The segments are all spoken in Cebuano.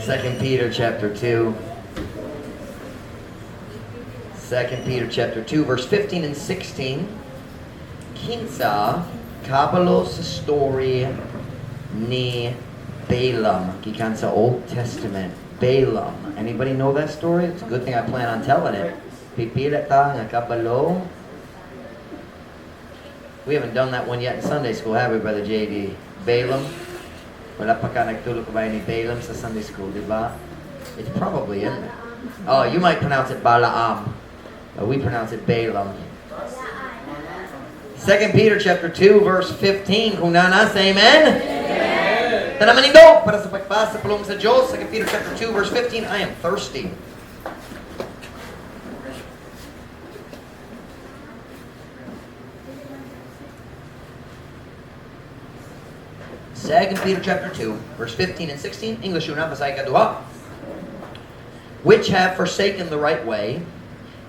2 Peter chapter 2. 2 Peter chapter 2, verse 15 and 16. Kinsa kabalo sa story ni Balaam gikan sa Old Testament? Balaam. Anybody know that story? It's a good thing I plan on telling it. Pipila ta nga kabalo. We haven't done that one yet in Sunday school, have we, Brother JD? Balaam? Wala pa ka nagtulok ba ni Balaam sa Sunday school, di ba? It's probably in there. Oh, you might pronounce it Balaam, but we pronounce it Balaam. 2 Peter chapter 2, verse 15. Kung naa na, say amen. Amen. Tanan manindog para sa pagbasa sa pulong sa Diyos. 2 Peter chapter 2, verse 15. I am thirsty. 2 Peter chapter 2, verse 15 and 16. English una, Bisaya ikaduha. "Which have forsaken the right way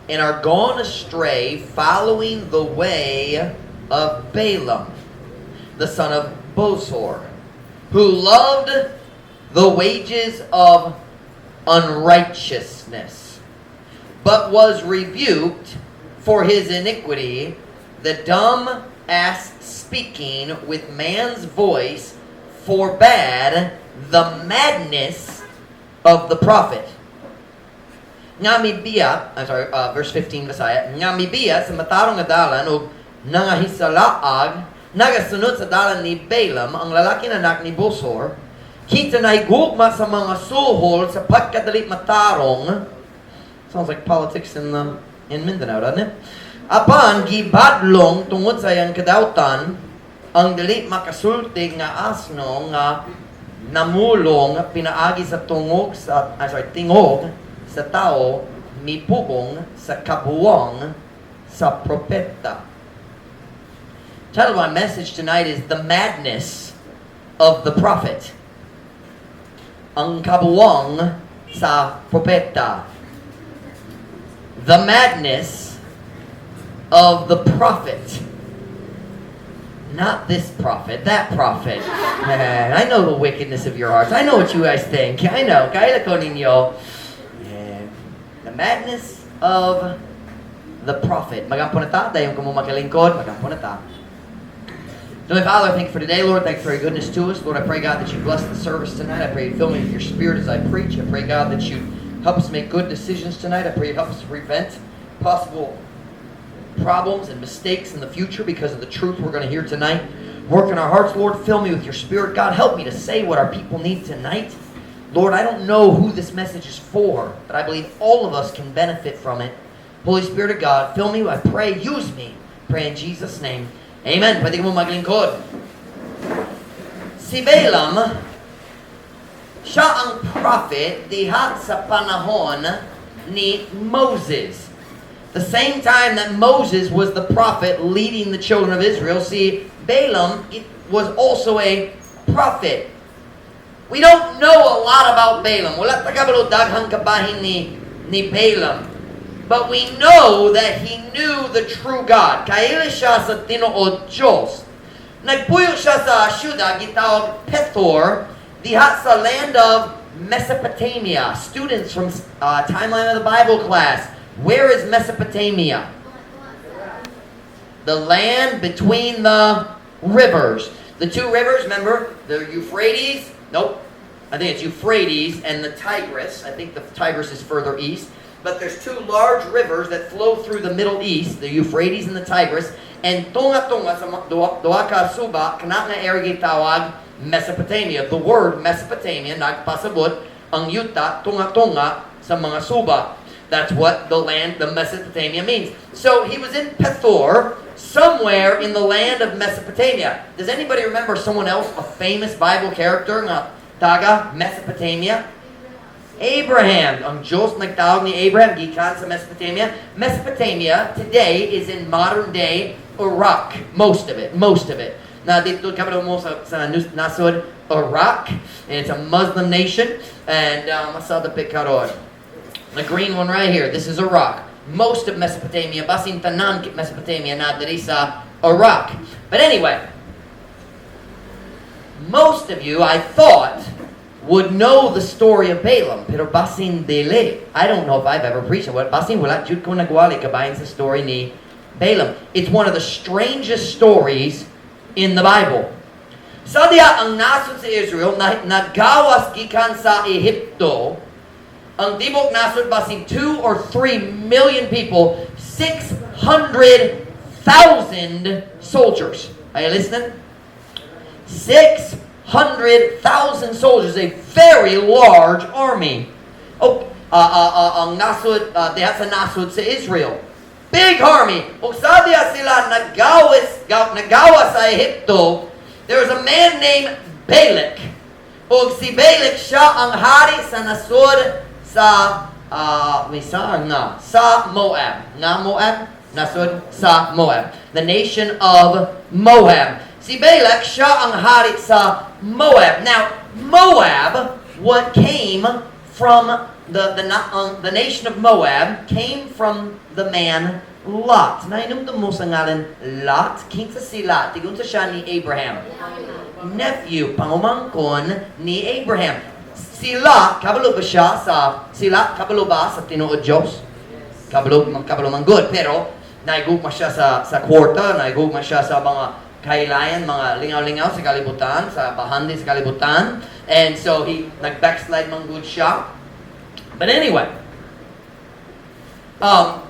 and are gone astray, following the way of Balaam, the son of Bosor, who loved the wages of unrighteousness, but was rebuked for his iniquity. The dumb ass, speaking with man's voice, forbade the madness of the prophet." Nga mibiya, I'm sorry, verse 15 Bisaya, nga mibiya sa matarong nga dalan ug nangahisalaag, nagasunod sa dalan ni Balaam, ang lalaki na anak ni Bosor, kinsa nahigugma sa mga suhol sa pagkadali matarong. Sounds like politics in Mindanao, doesn't it? Apan gibadlong tungod sa iyang kadawtan ang dili makasulti nga asno nga namulong pinaagi sa tungog sa, I'm sorry, tingog sa tao, mipugong sa kabuwang sa propeta. Title of my message tonight is "The Madness of the Prophet." Ang kabuwang sa propeta. The madness of the prophet. Not this prophet, that prophet. I know the wickedness of your hearts. I know what you guys think. I know. Kaila ko ninyo. The madness of the prophet. Magampo na ta, dayon kamo makalingkod, magampo na ta. Heavenly Father, thank you for today, Lord. Thank you for your goodness to us. Lord, I pray, God, that you bless the service tonight. I pray you fill me with your spirit as I preach. I pray, God, that you help us make good decisions tonight. I pray you help us to prevent possible problems and mistakes in the future because of the truth we're going to hear tonight. Work in our hearts, Lord. Fill me with your spirit. God, help me to say what our people need tonight. Lord, I don't know who this message is for, but I believe all of us can benefit from it. Holy Spirit of God, fill me. I pray, use me. Pray in Jesus' name. Amen. Pwede mo maglingkod. Si Balaam, siya ang prophet diha sa panahon ni Moses. The same time that Moses was the prophet leading the children of Israel, see, Balaam was also a prophet. We don't know a lot about Balaam. Wala ta kabalo daghang kabahin ni Balaam. But we know that he knew the true God. Kaila siya sa tinuod Diyos. Nagpuyo siya sa syudad gitawag Pethor, diha sa land of Mesopotamia. Students from Timeline of the Bible class, where is Mesopotamia? The land between the rivers. The two rivers, remember, the Euphrates, nope, I think it's Euphrates and the Tigris. I think the Tigris is further east. But there's two large rivers that flow through the Middle East, the Euphrates and the Tigris. And tunga-tunga sa duha ka suba, kana nga area gitawag Mesopotamia. The word Mesopotamia nagpasabot ang yuta tunga-tunga sa mga suba. That's what the land, the Mesopotamia, means. So he was in Pethor, somewhere in the land of Mesopotamia. Does anybody remember someone else, a famous Bible character nga taga Mesopotamia? Abraham. Ang Diyos nagtawag ni Abraham gikan sa Mesopotamia. Mesopotamia today is in modern day Iraq. Most of it. Most of it. Na dito kabalo mo sa nasod Iraq. And it's a Muslim nation. And asa dapit karon. The green one right here. This is Iraq. Most of Mesopotamia, basin tanan Mesopotamia na diri sa Iraq. But anyway, most of you, I thought, would know the story of Balaam, pero basin dili. I don't know if I've ever preached it. Basin wala jud ko nagwali kabahin sa story ni Balaam. It's one of the strangest stories in the Bible. Sa diha ang nasod sa Israel na nagawas gikan sa Ehipto, ang tibok nasod basin 2 or 3 million people, 600,000 soldiers. Are you listening? 600,000 soldiers, a very large army. Oh, ang nasod, diha sa nasod sa Israel. Big army. Ug sa diha sila nagawas sa Ehipto, there was a man named Balak. Ug si Balak, siya ang hari sa nasod sa misa nga sa Moab. Nga Moab? Nasod sa Moab. The nation of Moab. Si Balak, siya ang hari sa Moab. Now, Moab, what came from the nation of Moab came from the man Lot. Nahinumdum mo sa ngalan Lot? Kinsa si Lot? Tigunsa siya ni Abraham? Nephew, pangumangkon ni Abraham. Si Lot, kabalo ba siya sa, si Lot, kabalo ba sa tinuod Diyos? Kabalo, kabalo man good. Pero, naigugma siya sa kwarta, naigugma siya sa mga kailayan, mga lingaw-lingaw sa kalibutan, sa bahandi sa kalibutan. And so, he, nag-backslide man good siya. But anyway,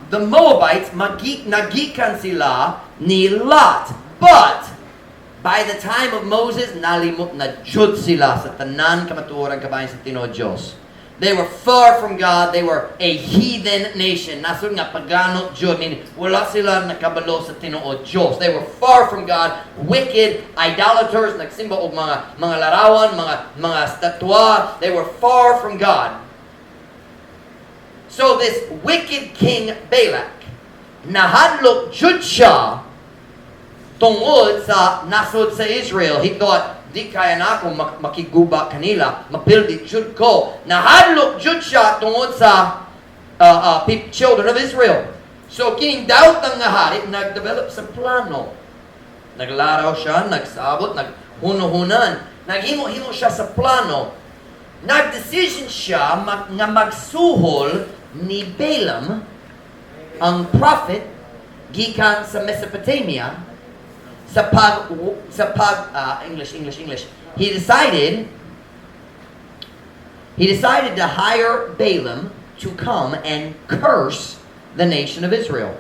the Moabites, nagikan sila ni Lot. But, by the time of Moses, nalimot na jud sila sa tanan kamatuoran kabahin sa tinuod Diyos. They were far from God. They were a heathen nation. Nasod nga pagano jud. Meaning, wala sila nakabalo sa tinuod Diyos. They were far from God, wicked, idolaters, nagsimba og mga larawan, mga statwa. They were far from God. So this wicked King Balak, nahadlok jud siya tungod sa nasod sa Israel. He thought, "Di kaya na ako makiguba kanila, mapildi jud ko." Nahadlok jud siya tungod sa children of Israel. So kining daot ang nga hari, nag-develop sa plano. Naglaraw siya, nagsabot, naghunuhunan. Naghimo-himo siya sa plano. Nag-decision siya nga magsuhol ni Balaam, ang prophet, gikan sa Mesopotamia, sa pag English, English, English. He decided to hire Balaam to come and curse the nation of Israel.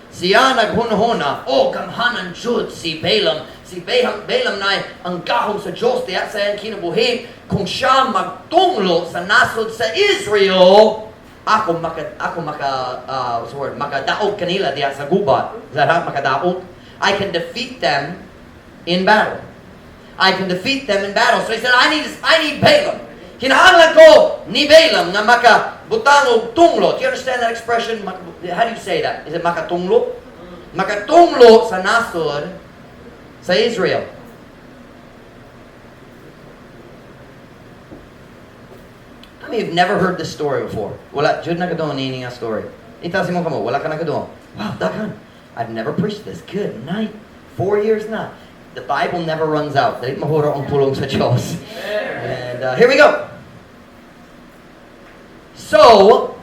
Siya naghunahuna, "Oh, gamhanan jud si Balaam. Si Balaam na ang gahom sa Diyos diya sa iyang kinabuhi. Kung siya magtunglo sa nasod sa Israel, ako maka, what's the word, makadaog kanila diya sa gubat." Is that how? Makadaog? I can defeat them in battle. I can defeat them in battle. So he said, "I need Balaam. Kinahanglan ko ni Balaam nga makabutang og tunglo." Do you understand that expression? How do you say that? Is it makatunglo? Makatunglo sa nasod sa Israel. How many have never heard this story before? Wala, jud nakaduol nini nga story. Itaas mo kamo, wala ka nakaduol. Wow, daghan. I've never preached this. Good night. 4 years na. The Bible never runs out. Dili mahuro ang pulong sa Diyos. And here we go. So,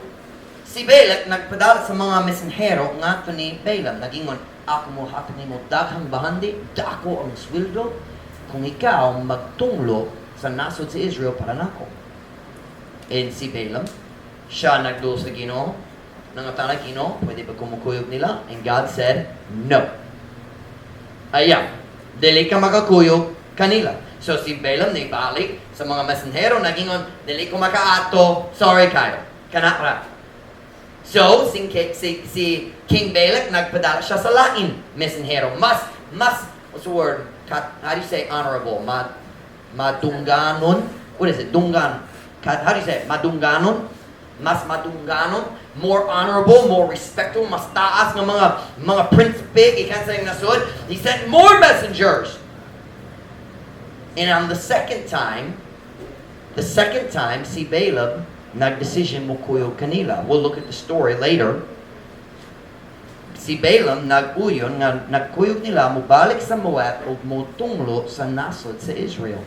si Balak nagpadala sa mga mensahero ngadto ni Balaam. Nagingon, "Ako mo hatag nimo daghang bahandi, dako ang sweldo kung ikaw magtunglo sa nasod sa Israel para nako." And si Balaam, siya nagduol sa Ginoo. Nangutana, "Ginoo, pwede ba ko mokuyog nila?" And God said, "No. Ayaw. Dili ka makakuyog kanila." So si Balaam naibalik sa mga mensahero, nagingon, "Dili ko makaato, sorry kayo. Kana ra." So, si King Balak, nagpadala siya sa lain mensahero. Mas, what's the word? How do you say honorable? Madungganon? What is it? Dunggan. How do you say it? Madungganon? Mas madungganon? More honorable, more respectful, mas taas ng mga prinsipe, gikan sa iyang nasod. He sent more messengers. And on the second time, si Balaam nag-decision mo kuyog kanila. We'll look at the story later. Si Balaam nag-uyon nga nagkuyog nila, mobalik sa Moab ug motunglo sa nasod sa Israel.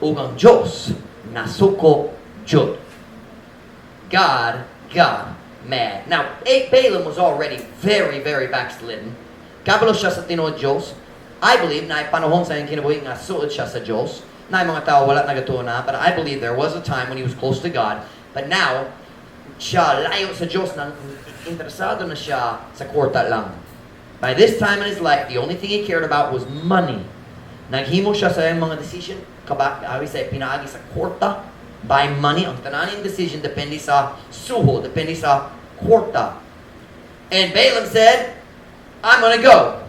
Ug ang Diyos nasuko jud. God got mad. Now, Balaam was already very, very backslidden. Kabalo siya sa tinuod Diyos. I believe na panahon sa iyang kinabuhi nga suod siya sa Diyos. Na mga tao wala nagatuo na, but I believe there was a time when he was close to God. But now, siya layo sa Diyos nang interesado na siya sa kwarta lang. By this time in his life, the only thing he cared about was money. Naghimo siya sa iyang mga decision, kaba, I would say, pinaagi sa kwarta, by money. Ang tanan niyang decision depende sa suho, depende sa kwarta. And Balaam said, "I'm gonna go."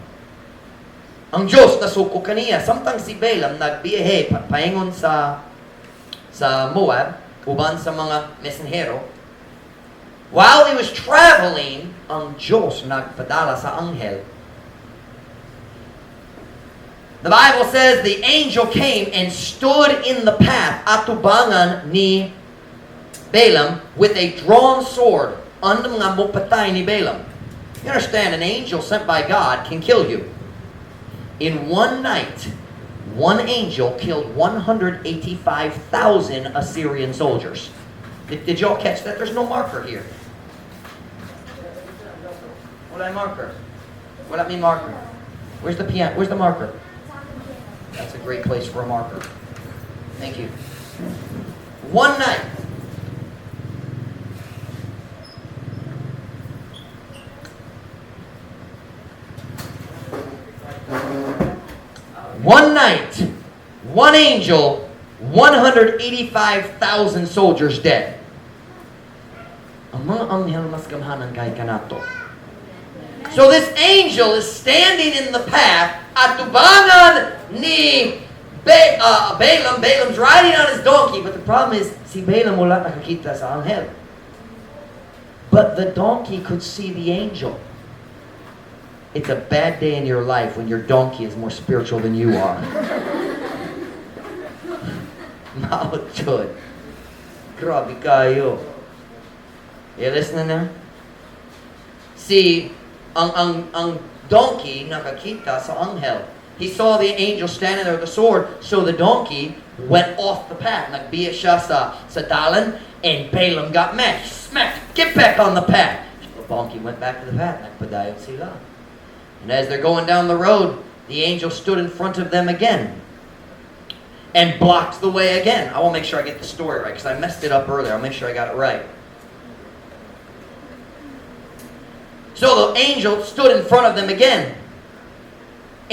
Ang Diyos nasuko kaniya. Samtang si Balaam nagbiyahe paingon sa Moab, uban sa mga mensahero, while he was traveling, ang Diyos nagpadala sa anghel. The Bible says the angel came and stood in the path atubangan ni Balaam with a drawn sword. Andam nga mopatay ni Balaam. You understand, an angel sent by God can kill you. In one night, one angel killed 185,000 Assyrian soldiers. Did y'all catch that? There's no marker here. Wala marker. Wala may marker. Where's the piano? Where's the marker? That's a great place for a marker. Thank you. One night. One night, one angel, 185,000 soldiers dead. Ang mga anghel mas gamhanan kay kanato. So this angel is standing in the path atubangan ni Balaam. Balaam's riding on his donkey, but the problem is, si Balaam wala nakakita sa anghel. But the donkey could see the angel. It's a bad day in your life when your donkey is more spiritual than you are. Mao jud. Grabe kayo. You listening now? See, ang donkey nakakita sa anghel. He saw the angel standing there with the sword, so the donkey went off the path. Nagbiya siya sa dalan, and Balaam got mad. He smacked, "Get back on the path." The donkey went back to the path. Nagpadayon sila. And as they're going down the road, the angel stood in front of them again and blocked the way again. I want to make sure I get the story right because I messed it up earlier. I'll make sure I got it right. So the angel stood in front of them again.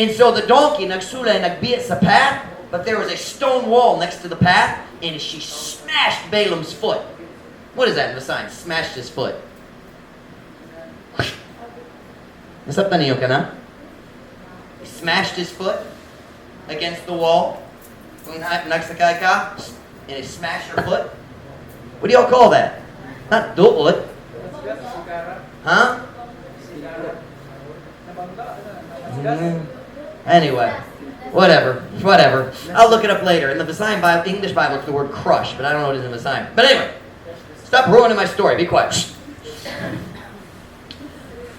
And so the donkey, nagsulay, nagbiya sa path, but there was a stone wall next to the path, and she smashed Balaam's foot. What is that in the sign? Smashed his foot. Nasabtan niyo ka na? He smashed his foot against the wall. Kung nagsakay ka, and it smashed your foot. What do y'all call that? Not duot. Huh? Anyway, whatever, whatever. I'll look it up later. In the Visayan Bible, English Bible, it's the word crush, but I don't know what it is in the Visayan. But anyway, stop ruining my story. Be quiet.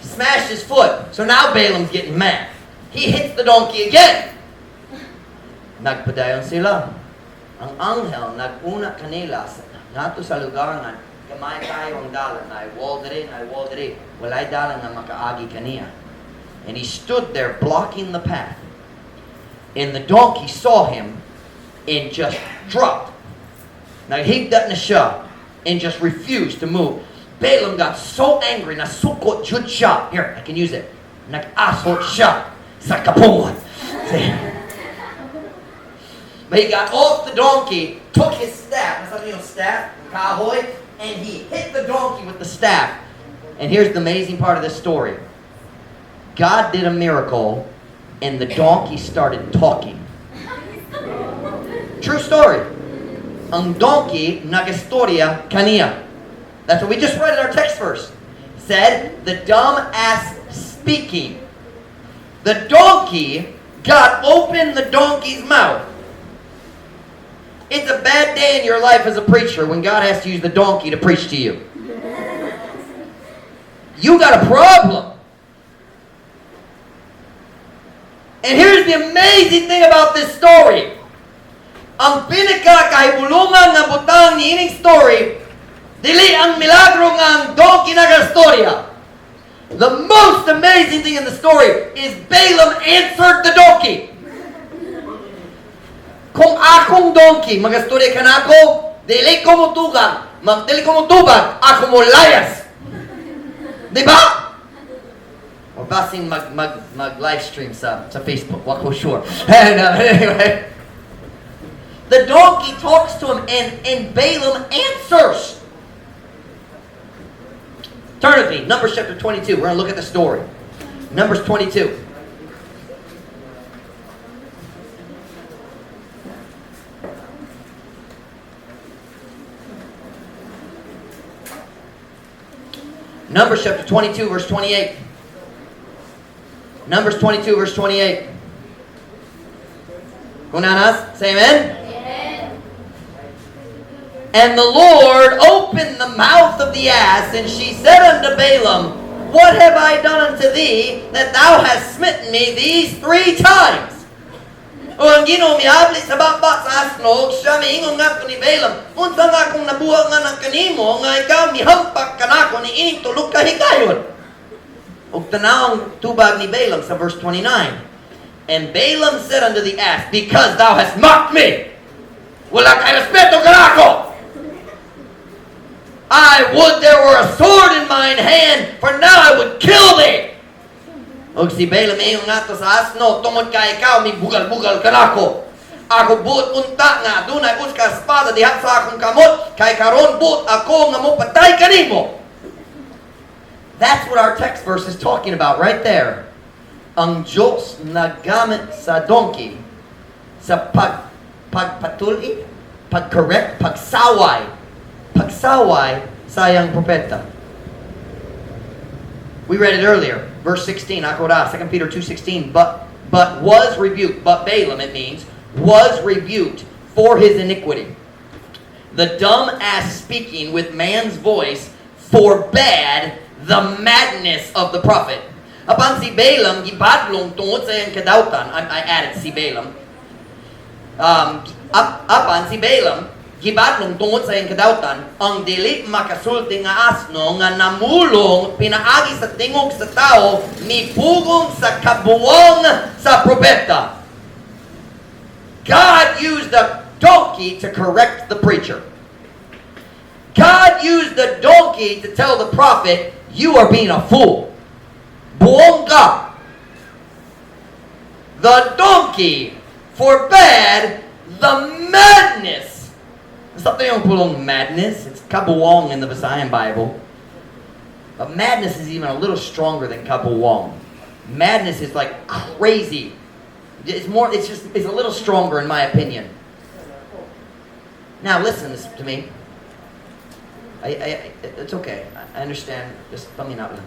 Smashed his foot. So now Balaam's getting mad. He hits the donkey again. Nagpadayon sila. Ang anghel nag-una kanila ngadto sa lugar nga gamay kayo ang dalan, naay wall diri, naay wall diri. Walay dalan nga makaagi kaniya. And he stood there blocking the path. And the donkey saw him and just dropped. Naghigda na siya and just refused to move. Balaam got so angry, nasuko jud siya. Here, I can use it. Nag-aso siya sa kapungon. See? But he got off the donkey, took his staff, nasa yung staff, kahoy, and he hit the donkey with the staff. And here's the amazing part of this story. God did a miracle, and the donkey started talking. True story. Ang donkey nagistorya kaniya. That's what we just read in our text verse. Said, the dumb ass speaking. The donkey, God opened the donkey's mouth. It's a bad day in your life as a preacher when God has to use the donkey to preach to you. You got a problem. And here's the amazing thing about this story. Ang pinaka-kahibulungan nga butang ni ining story, dili ang milagro nga ang donkey nagastorya. The most amazing thing in the story is Balaam answered the donkey. Kung akong donkey, magastorya ka nako, dili ko mutugang, dili ko mutubag, ako mo layas. Di ba? Or basin mag live stream sa Facebook, wa ko sure. And anyway, the donkey talks to him and Balaam answers. Turn with me, Numbers chapter 22. We're going to look at the story. Numbers 22. Numbers chapter 22, verse 28. Numbers 22, verse 28. Kung naa na, say amen. Amen. And the Lord opened the mouth of the ass, and she said unto Balaam, "What have I done unto thee, that thou hast smitten me these three times?" O ang Ginoo mihabli sa baba sa asno, siya miingon ngadto ni Balaam, "Unsa nga akong nabuhat nga nang kanimo nga ikaw mihampak kanako ni ining tulo ka higayon?" Ug tanawang tubag ni Balaam sa verse 29. And Balaam said unto the ass, "Because thou hast mocked me." Wala kay respeto kanako. "I would there were a sword in mine hand, for now I would kill thee." Ug si Balaam ingon ngadto sa asno, "Tungod kay ikaw mibugal-bugal kanako. Ako buot unta nga adunay usa ka espada diha sa akong kamot, kay karon buot ako nga mopatay kanimo." That's what our text verse is talking about right there. Ang Diyos naggamit sa donkey sa pagpatuli, pag-correct, pagsaway, pagsaway sa iyang propeta. We read it earlier, verse 16, ako ra, 2 Peter 2:16, but was rebuked, but Balaam, it means, was rebuked for his iniquity. The dumb ass speaking with man's voice forbade the madness of the prophet. Apan si Balaam, gibadlong tungod sa iyang kadawtan, I added si Balaam, apan si Balaam, gibadlong tungod sa iyang kadawtan, ang dili makasulti nga asno nga namulong pinaagi sa tingog sa tao, mipugong sa kabuwang sa propeta. God used a donkey to correct the preacher. God used the donkey to tell the prophet, "You are being a fool. Buong ka." The donkey forbade the madness. Something yung pulong madness. It's kabuwong in the Visayan Bible. But madness is even a little stronger than kabuwong. Madness is like crazy. It's more, it's just, it's a little stronger in my opinion. Now listen to me. It's okay. I understand. Just paminaw lang.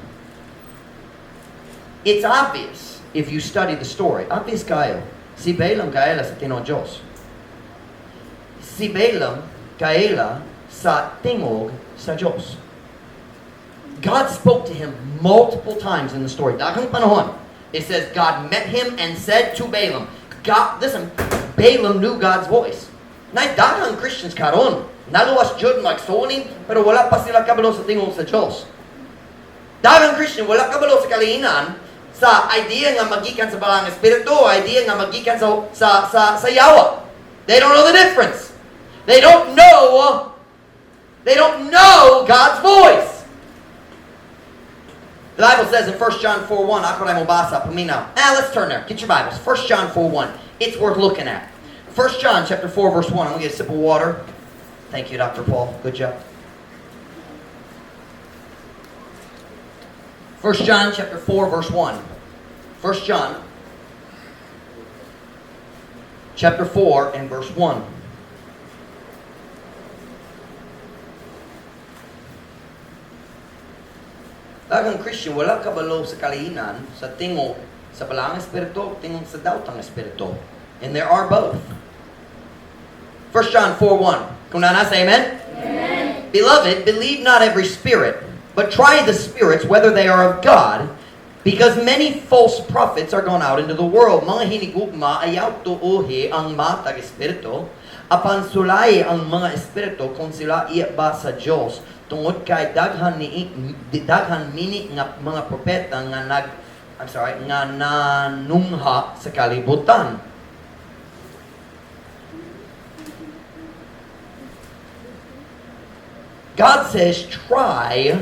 It's obvious if you study the story. Obvious kayo. Si Balaam kaila sa tinuod Diyos. Si Balaam kaila sa tingog sa Diyos. God spoke to him multiple times in the story. Daghang panahon. It says God met him and said to Balaam. God, listen, Balaam knew God's voice. Nay daghang Christians karon naluwas jud magsuning pero wala pa sila kabalo sa tingog sa Diyos. Daghang Christian wala kabalo sa kalihinan sa idea nga magikan sa Balaang Espiritu, idea nga magikan sa yawa. They don't know the difference. They don't know God's voice. The Bible says in 1 John 4:1, ako ray mobasa, paminaw. Ah, let's turn there. Get your Bibles. 1 John 4:1. It's worth looking at. 1 John chapter 4, verse 1. I'm going to get a sip of water. Thank you, Dr. Paul. Good job. 1 John chapter 4, verse 1. 1 John chapter 4 and verse 1. Daghang Christian, wala kabalo sa kalihinan, sa tingog sa Balaang Espiritu, tingog sa daotang Espiritu. And there are both. 1 John 4:1. Kung naa na, say amen? Amen. Beloved, believe not every spirit, but try the spirits whether they are of God, because many false prophets are gone out into the world. Mga hinigugma, ayaw tuuhi ang matag espiritu. Apan sulay ang mga espiritu kung sila iya ba sa Dios, tungod kay daghan mini nga mga propeta nga nag I'm sorry, nga nanungha sa kalibutan. God says, try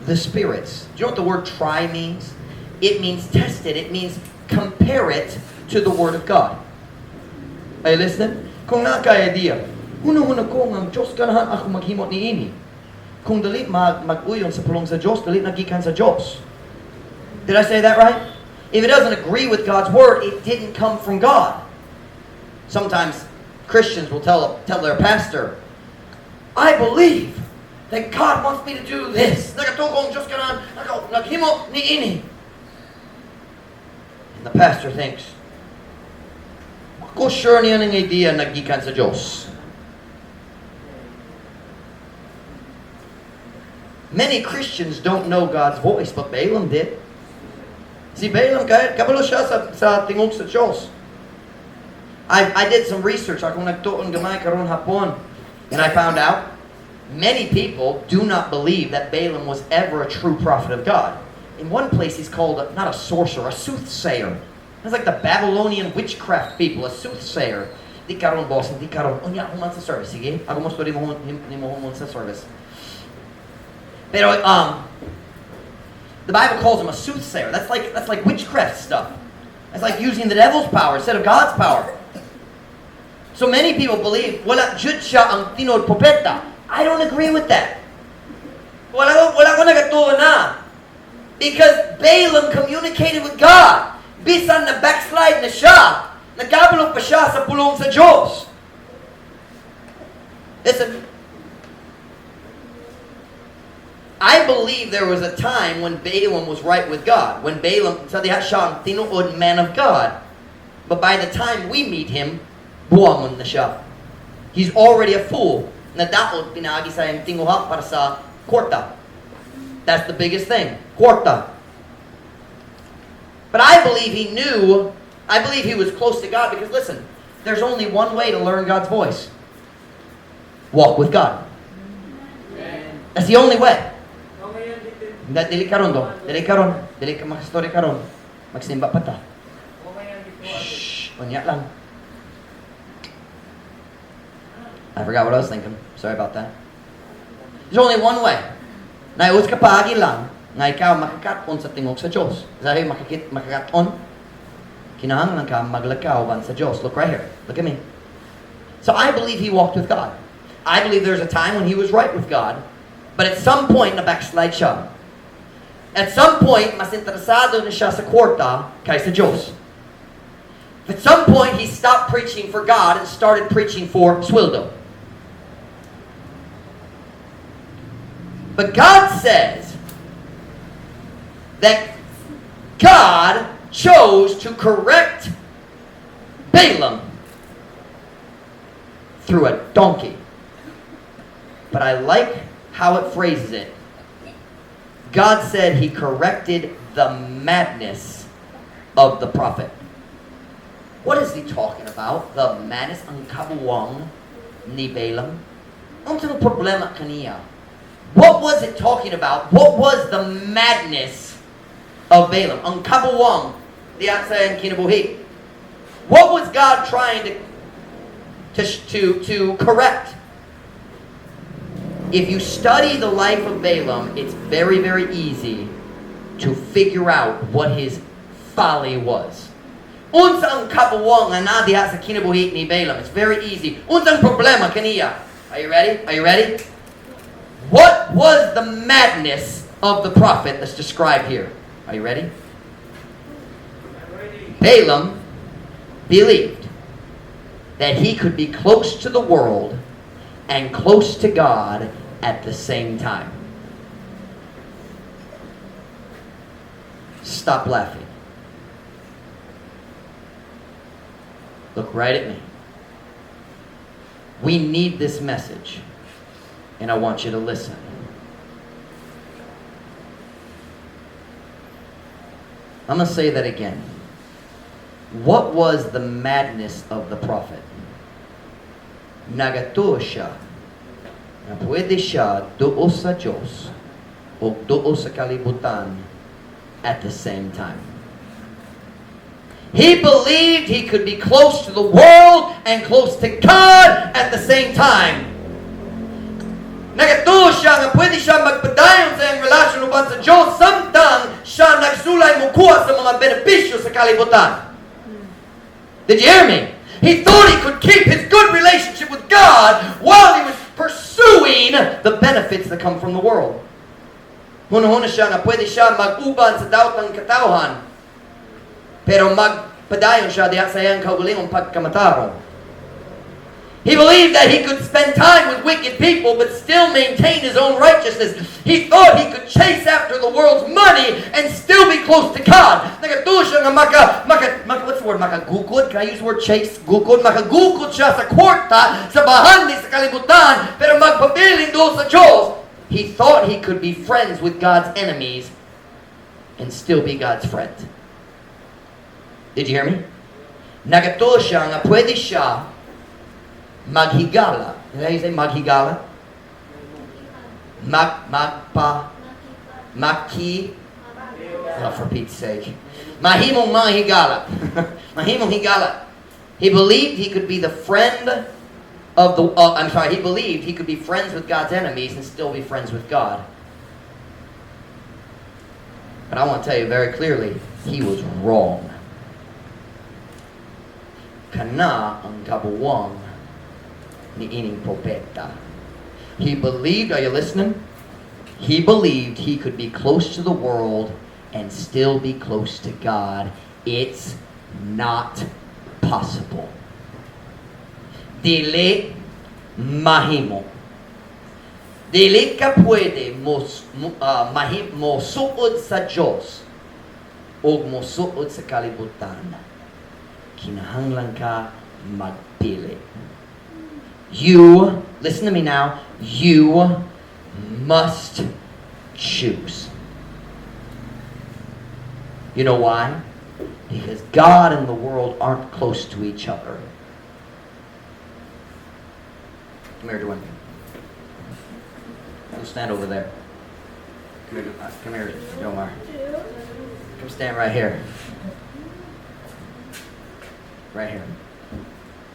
the spirits. Do you know what the word "try" means? It means test it. It means compare it to the Word of God. Are you listening? Kung naa kay idea, hunahuna ko nga ang Diyos ganahan ako maghimo ni ini. Kung dili mag-uyon sa pulong sa Diyos, dili na gikan sa Diyos. Did I say that right? If it doesn't agree with God's Word, it didn't come from God. Sometimes Christians will tell their pastor, "I believe that God wants me to do this. Nagatuo ko ang Diyos ganahan ako maghimo ni ini." And the pastor thinks, "Ako sure niya ng idea naggikan sa Diyos." Many Christians don't know God's voice, but Balaam did. Si Balaam, kahit kabalo siya sa tingog sa Diyos. I did some research. Akong nagtuon gamay karon hapon. And I found out many people do not believe that Balaam was ever a true prophet of God. In one place, he's called not a sorcerer, a soothsayer. That's like the Babylonian witchcraft people, a soothsayer. Di karon, boss, di karon. Unya human sa service, sige? Ako mo story mo nimo human sa service. Pero the Bible calls him a soothsayer. That's like witchcraft stuff. That's like using the devil's power instead of God's power. So many people believe wala jud siya ang tinuod propeta. I don't agree with that. Wala ko nagatuo na. Because Balaam communicated with God. Bisan na backslide na siya, nagkabalo pa siya sa pulong sa Diyos. Listen, I believe there was a time when Balaam was right with God. When Balaam, sa diha siya ang tinuod man of God. But by the time we meet him, buwangon na siya. He's already a fool. Nadaot pinaagi sa iyang tinguha para sa kwarta. That's the biggest thing. Kwarta. But I believe he knew, I believe he was close to God because, listen, there's only one way to learn God's voice: walk with God. That's the only way. Hindi, dili karon do. Dili karon. Dili ka makastory karon. Magsimba pa ta. Shh. Unya lang. I forgot what I was thinking. Sorry about that. There's only one way. Naay usa ka paagi lang nga ikaw makakat-on sa tingog sa Diyos. Sabi, makakat-on. Kinahanglan ka maglakaw sa Diyos. Look right here. Look at me. So I believe he walked with God. I believe there's a time when he was right with God. But at some point, na backslide siya. At some point, mas interesado na siya sa kwarta kaysa Diyos. At some point, he stopped preaching for God and started preaching for sweldo. But God says that God chose to correct Balaam through a donkey. But I like how it phrases it. God said he corrected the madness of the prophet. What is he talking about? The madness, ang kabuwang ni Balaam? Unsang problema kaniya? What was it talking about? What was the madness of Balaam? Ang kabuwang diha sa iyang kinabuhi. What was God trying to correct? If you study the life of Balaam, it's very, very easy to figure out what his folly was. Unsa ang kabuwang nga naa diha sa kinabuhi ni Balaam? It's very easy. Unsa ang problema kaniya? Are you ready? Are you ready? What was the madness of the prophet that's described here? Are you ready? I'm ready. Balaam believed that he could be close to the world and close to God at the same time. Stop laughing. Look right at me. We need this message, and I want you to listen. I'm going to say that again. What was the madness of the prophet? Nagatuo siya na pwede siya duol sa Diyos o duol sa kalibutan at the same time. He believed he could be close to the world and close to God at the same time. Nagatuo siya nga pwede siya magpadayon sa iyang relasyon uban sa Diyos samtang siya nagsulay mukuha sa mga benepisyo sa kalibutan. Did you hear me? He thought he could keep his good relationship with God while he was pursuing the benefits that come from the world. Hunahuna siya nga pwede siya mag-uban sa daotang katawhan, pero magpadayon siya diha sa iyang kaugalingong pagkamatarong. He believed that he could spend time with wicked people but still maintain his own righteousness. He thought he could chase after the world's money and still be close to God. Nagatuo siya nga maka, what's the word? Makagukod? Can I use the word chase? Gukod? Makagukod siya sa kwarta, sa bahandi, sa kalibutan, pero magpabilin duol sa Diyos. He thought he could be friends with God's enemies and still be God's friend. Did you hear me? Nagatuo siya nga pwede siya maghigala. Did I say maghigala? Mag, magpa, maki, oh, for Pete's sake. Mahimong mga higala. Mahimong higala. He believed he could be the friend of the, I'm sorry, he believed he could be friends with God's enemies and still be friends with God. But I want to tell you very clearly, he was wrong. Kana ang kabuwang ni ining propeta. He believed, are you listening? He believed he could be close to the world and still be close to God. It's not possible. Dili mahimo. Dili ka pwede mo suod sa Diyos o mo suod sa kalibutan. Kinahanglan ka magpili. You, listen to me now, you must choose. You know why? Because God and the world aren't close to each other. Come here, Dwayne. Go stand over there. Come here, Jomar. Come stand right here. Right here.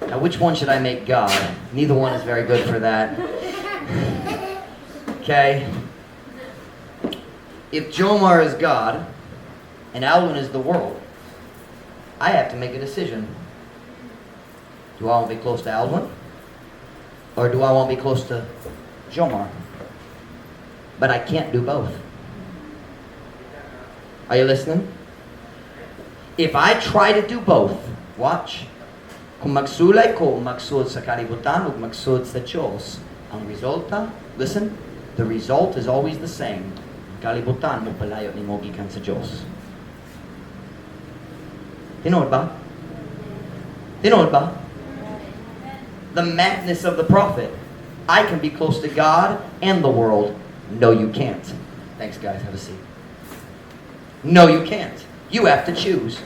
Now, which one should I make God? Neither one is very good for that. Okay? If Jomar is God and Alwyn is the world, I have to make a decision. Do I want to be close to Alwyn? Or do I want to be close to Jomar? But I can't do both. Are you listening? If I try to do both, watch. Kung magsulay ko, magsuod sa kalibutan ug magsuod sa Diyos, ang resulta, listen, the result is always the same. Ang kalibutan mopalayo nimo gikan sa Diyos. Tinuod ba? Tinuod ba? The madness of the prophet. I can be close to God and the world. No, you can't. Thanks, guys. Have a seat. No, you can't. You have to choose.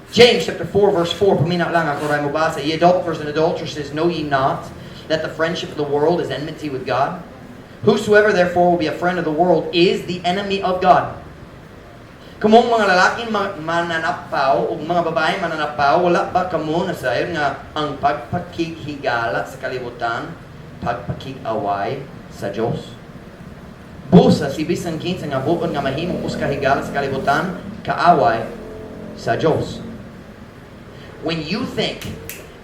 James chapter 4, verse 4, paminaw lang ako ray mobasa. "Ye adulterers and adulteresses, know ye not that the friendship of the world is enmity with God? Whosoever therefore will be a friend of the world is the enemy of God." Kamong mga lalaki mananapaw ug mga babae mananapaw, wala ba kamo nasayod nga ang pagpakighigala sa kalibutan, pagpakig-away sa Dios? Busa si bisan kinsa nga buot nga mahimong usa ka higala sa kalibutan, kaaway sa Dios. When you think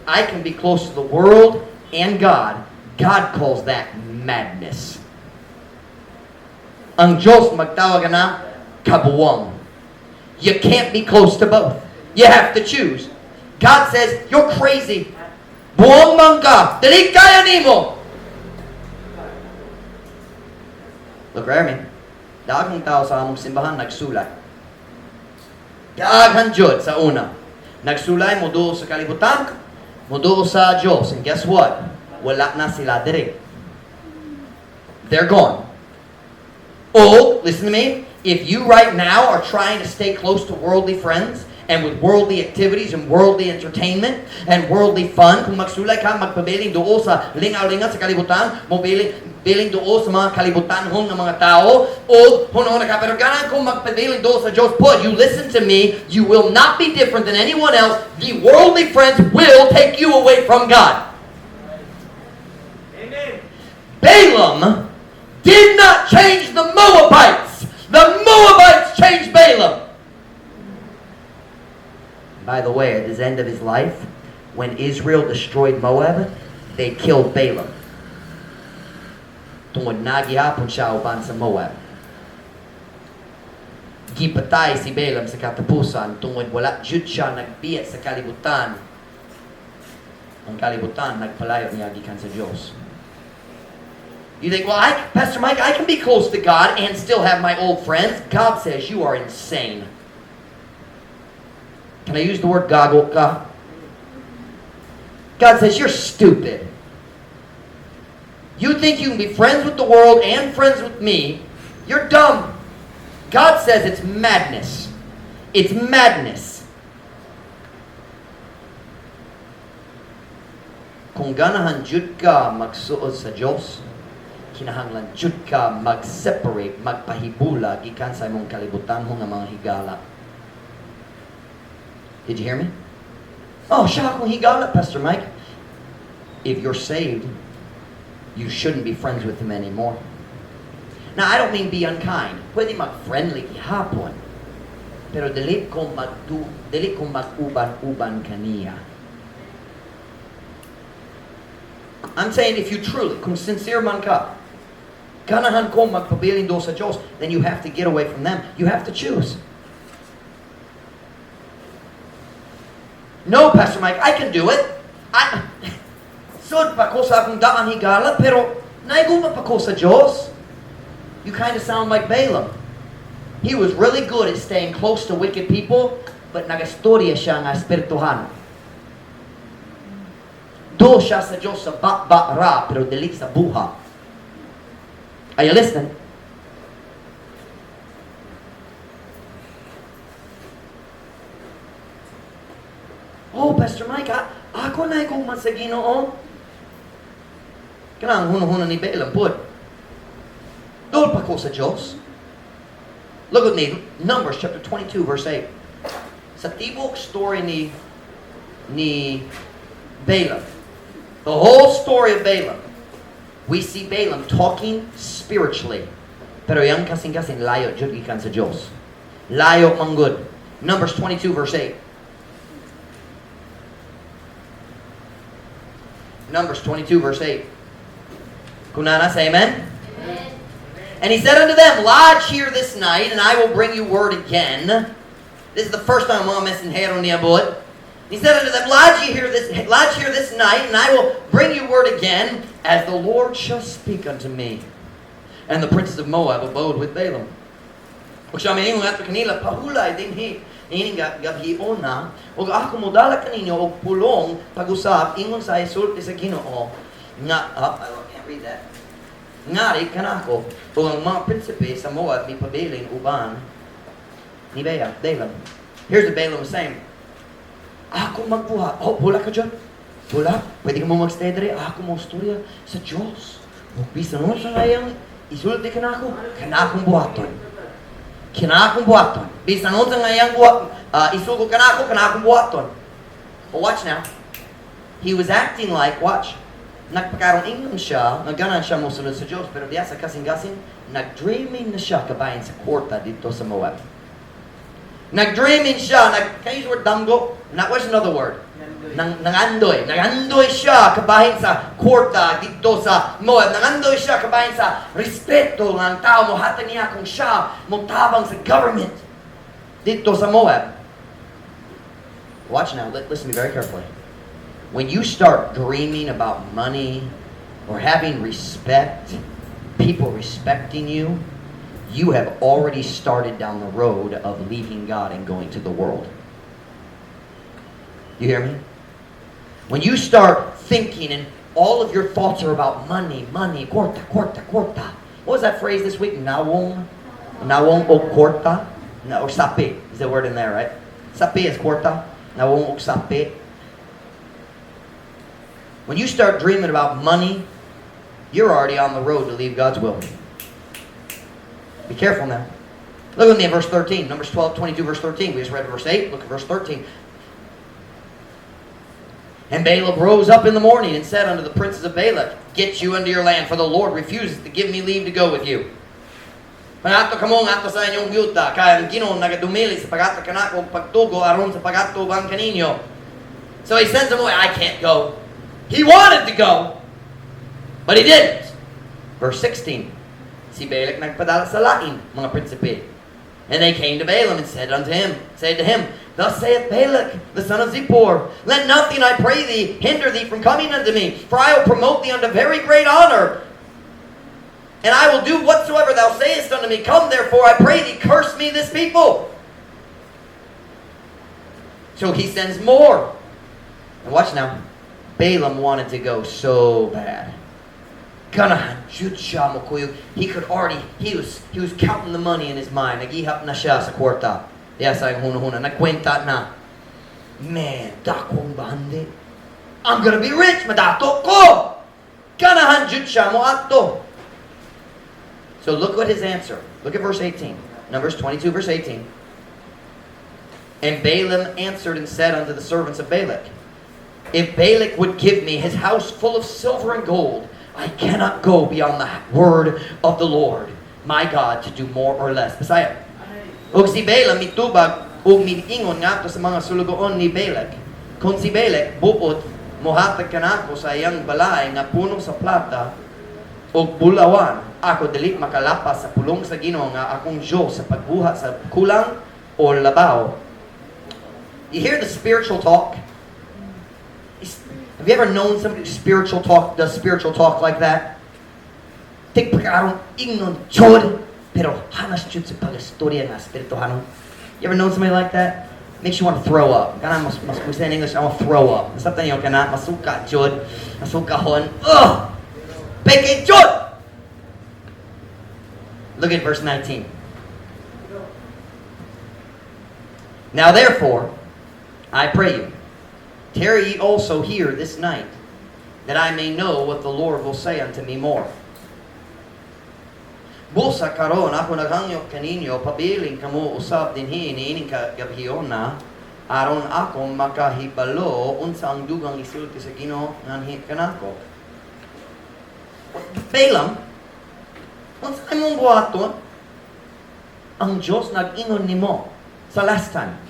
I can be close to the world and God, God calls that madness. Ang Diyos magtawag na kabuwang. You can't be close to both. You have to choose. God says, "You're crazy. Buwang man ka. Dili kaya nimo." Look right at me. Daghang tao sa among simbahan nagsulay. Daghan jud sa una. Nagsulay moduol sa kalibutan, moduol sa Diyos. And guess what? Wala na sila diri. They're gone. Oh, listen to me. If you right now are trying to stay close to worldly friends And with worldly activities and worldly entertainment and worldly fun, kung magsulay ka, magpabiling duol sa lingaw-lingaw sa kalibutan, mobiling biling duol sa mga kalibutanhon ng mga tao, o hunahuna ka, pero ganahan kong magpabiling duol sa Diyos, but you listen to me, you will not be different than anyone else. The worldly friends will take you away from God. Amen. Balaam did not change the Moabites. The Moabites changed Balaam. By the way, at his end of his life, when Israel destroyed Moab, they killed Balaam. Tungod naa gihapon siya uban sa Moab. Gipatay si Balaam sa katapusan tungod wala jud siya nagbiya sa kalibutan. Ang kalibutan nagpalayo niya gikan sa Diyos. You think, "Well, Pastor Mike, I can be close to God and still have my old friends." God says you are insane. Can I use the word "gago ka"? God says you're stupid. You think you can be friends with the world and friends with me? You're dumb. God says it's madness. It's madness. Kung ganahan jud ka magsuod sa Diyos, kinahanglan jud ka mag-separate, magpahibula gikan sa imong kalibutan nga mga higala. Did you hear me? "Oh, siya akong higala, Pastor Mike." If you're saved, you shouldn't be friends with him anymore. Now, I don't mean be unkind. Pwede mag-friendly gihapon. Pero dili ko mag-uban-uban kaniya. I'm saying if you truly, kung sincere man ka, ganahan ko magpabilin duol sa Diyos, then you have to get away from them. You have to choose. "No, Pastor Mike, I can do it. Sud pa ko sa akong daang higala, pero naiguma pa ko sa Diyos." You kind of sound like Balaam. He was really good at staying close to wicked people, but nagastorya siya nga espirituhan. Duol siya sa Diyos sa ba-ba ra, pero dili sa buhat. Are you listening? "Oh, Pastor Mike, ako na man sa Ginoo." Kanang hunahuna ni Balaam, pud. Duol pa ko sa Diyos. Look with me, Numbers chapter 22, verse 8. Sa tibok story ni Balaam, the whole story of Balaam, we see Balaam talking spiritually. Pero iyang kasing-kasing layo jud gikan sa Diyos. Layo manggod. Numbers 22, verse 8. Numbers 22, verse 8. Kung naa na, say amen. Amen. And he said unto them, "Lodge here this night, and I will bring you word again." This is the first time mga mensahero niabot. He said unto them, "Lodge here this night, and I will bring you word again, as the Lord shall speak unto me." And the princes of Moab abode with Balaam. Ug siya miingon ngadto kanila, "Pahulay dinhi ining gabhiona, ug ako modala kaninyo og pulong pag-usab ingon sa isulti sa Ginoo nga." Ah, I can't read that. Ngari kanako. Ug ang mga prinsipe sa Moab mipabilin uban ni Balaam. Here's what Balaam was saying. "Ako magbuhat. Oh, wala ka dyan. Wala. Pwede ka mo magstay diri. Ako mo storya sa Diyos. Ug bisan unsa nga isulti kanako, kanakong buhaton. Kinakong buhaton. Bisan unsa nga iyang buhat, isugo kanako, kanakong buhaton." But watch now. He was acting like, watch, nagpakaroon ingon siya, nga ganahan siya mo sunod sa Diyos, pero diya sa kasing-kasing, nag-dreaming na siya kabahin sa kwarta didto sa Moab. Nag-dreaming siya, can you use the word "damgo"? Not, what's another word? Nangandoy. Nangandoy siya kabahin sa kwarta didto sa Moab. Nangandoy siya kabahin sa respeto ng tao mo hatag niya kung siya mo tabang sa government didto sa Moab. Watch now. Listen to me very carefully. When you start dreaming about money or having respect, people respecting you, you have already started down the road of leaving God and going to the world. You hear me? When you start thinking and all of your thoughts are about money, money, kwarta, kwarta, kwarta. What was that phrase this week? Nawong? Nawong o kwarta? No, or sapi is the word in there, right? Sapi is kwarta. Nawong og sapi. When you start dreaming about money, you're already on the road to leave God's will. Be careful now. Look with me at verse 13. Numbers 12, 22, verse 13. We just read verse 8. Look at verse 13. And Balaam rose up in the morning and said unto the princes of Balak, "Get you unto your land, for the Lord refuses to give me leave to go with you." Pangato kamo ngadto sa inyong yuta, kay ang Ginoo nagadumili sa paghatag kanako og pagtugo aron sa pagadto uban kaninyo. So he sends them away. "I can't go." He wanted to go, but he didn't. Verse 16. Si Balak nagpadala sa lain mga prinsipe. And they came to Balaam and said to him, "Thus saith Balak, the son of Zippor, Let nothing, I pray thee, hinder thee from coming unto me, for I will promote thee unto very great honor. And I will do whatsoever thou sayest unto me. Come therefore, I pray thee, curse me this people." So he sends more. And watch now. Balaam wanted to go so bad. Ganahan jud siya mokuyog. He could already, he was counting the money in his mind. Nagihap na siya sa kwarta. Diya sa iyang hunahuna. Nagkwenta na. "Man, dakong bandi. I'm gonna be rich. Madato ko." Ganahan jud siya moadto. So look what his answer. Look at verse 18. Numbers 22, verse 18. And Balaam answered and said unto the servants of Balak, "If Balak would give me his house full of silver and gold, I cannot go beyond the word of the Lord, my God, to do more or less." Bisaya. Ug si Balaam mitubag ug miingon ngadto sa mga sulugoon ni Balak, "Kung si Balak buot mohatag kanako sa iyang balay nga puno sa plata ug bulawan, ako dili makalapas sa pulong sa Ginoo nga akong Dios sa pagbuhat sa kulang o labaw." You hear the spiritual talk? Have you ever known somebody who spiritual talk does spiritual talk like that? Tigpakaron ingnon jud, pero hanas jud sa pag-istorya nga espirituhanon. You ever known somebody like that? Makes you want to throw up. Kana mas, we say in English, "I want to throw up." Something yung kana masuka jud, masukahon. Ugh! Peke jud! Look at verse 19. "Now therefore, I pray you, tarry ye also here this night, that I may know what the Lord will say unto me more. Busa karon ako naghangyo kaninyo, pabilin kamo usab dinhi niining kagabhiona, aron ako makahibalo unsa ang dugang isulti sa Ginoo nganhi kanako." Balaam, unsa imong buhaton? Ang Diyos nag-ingon nimo sa last time.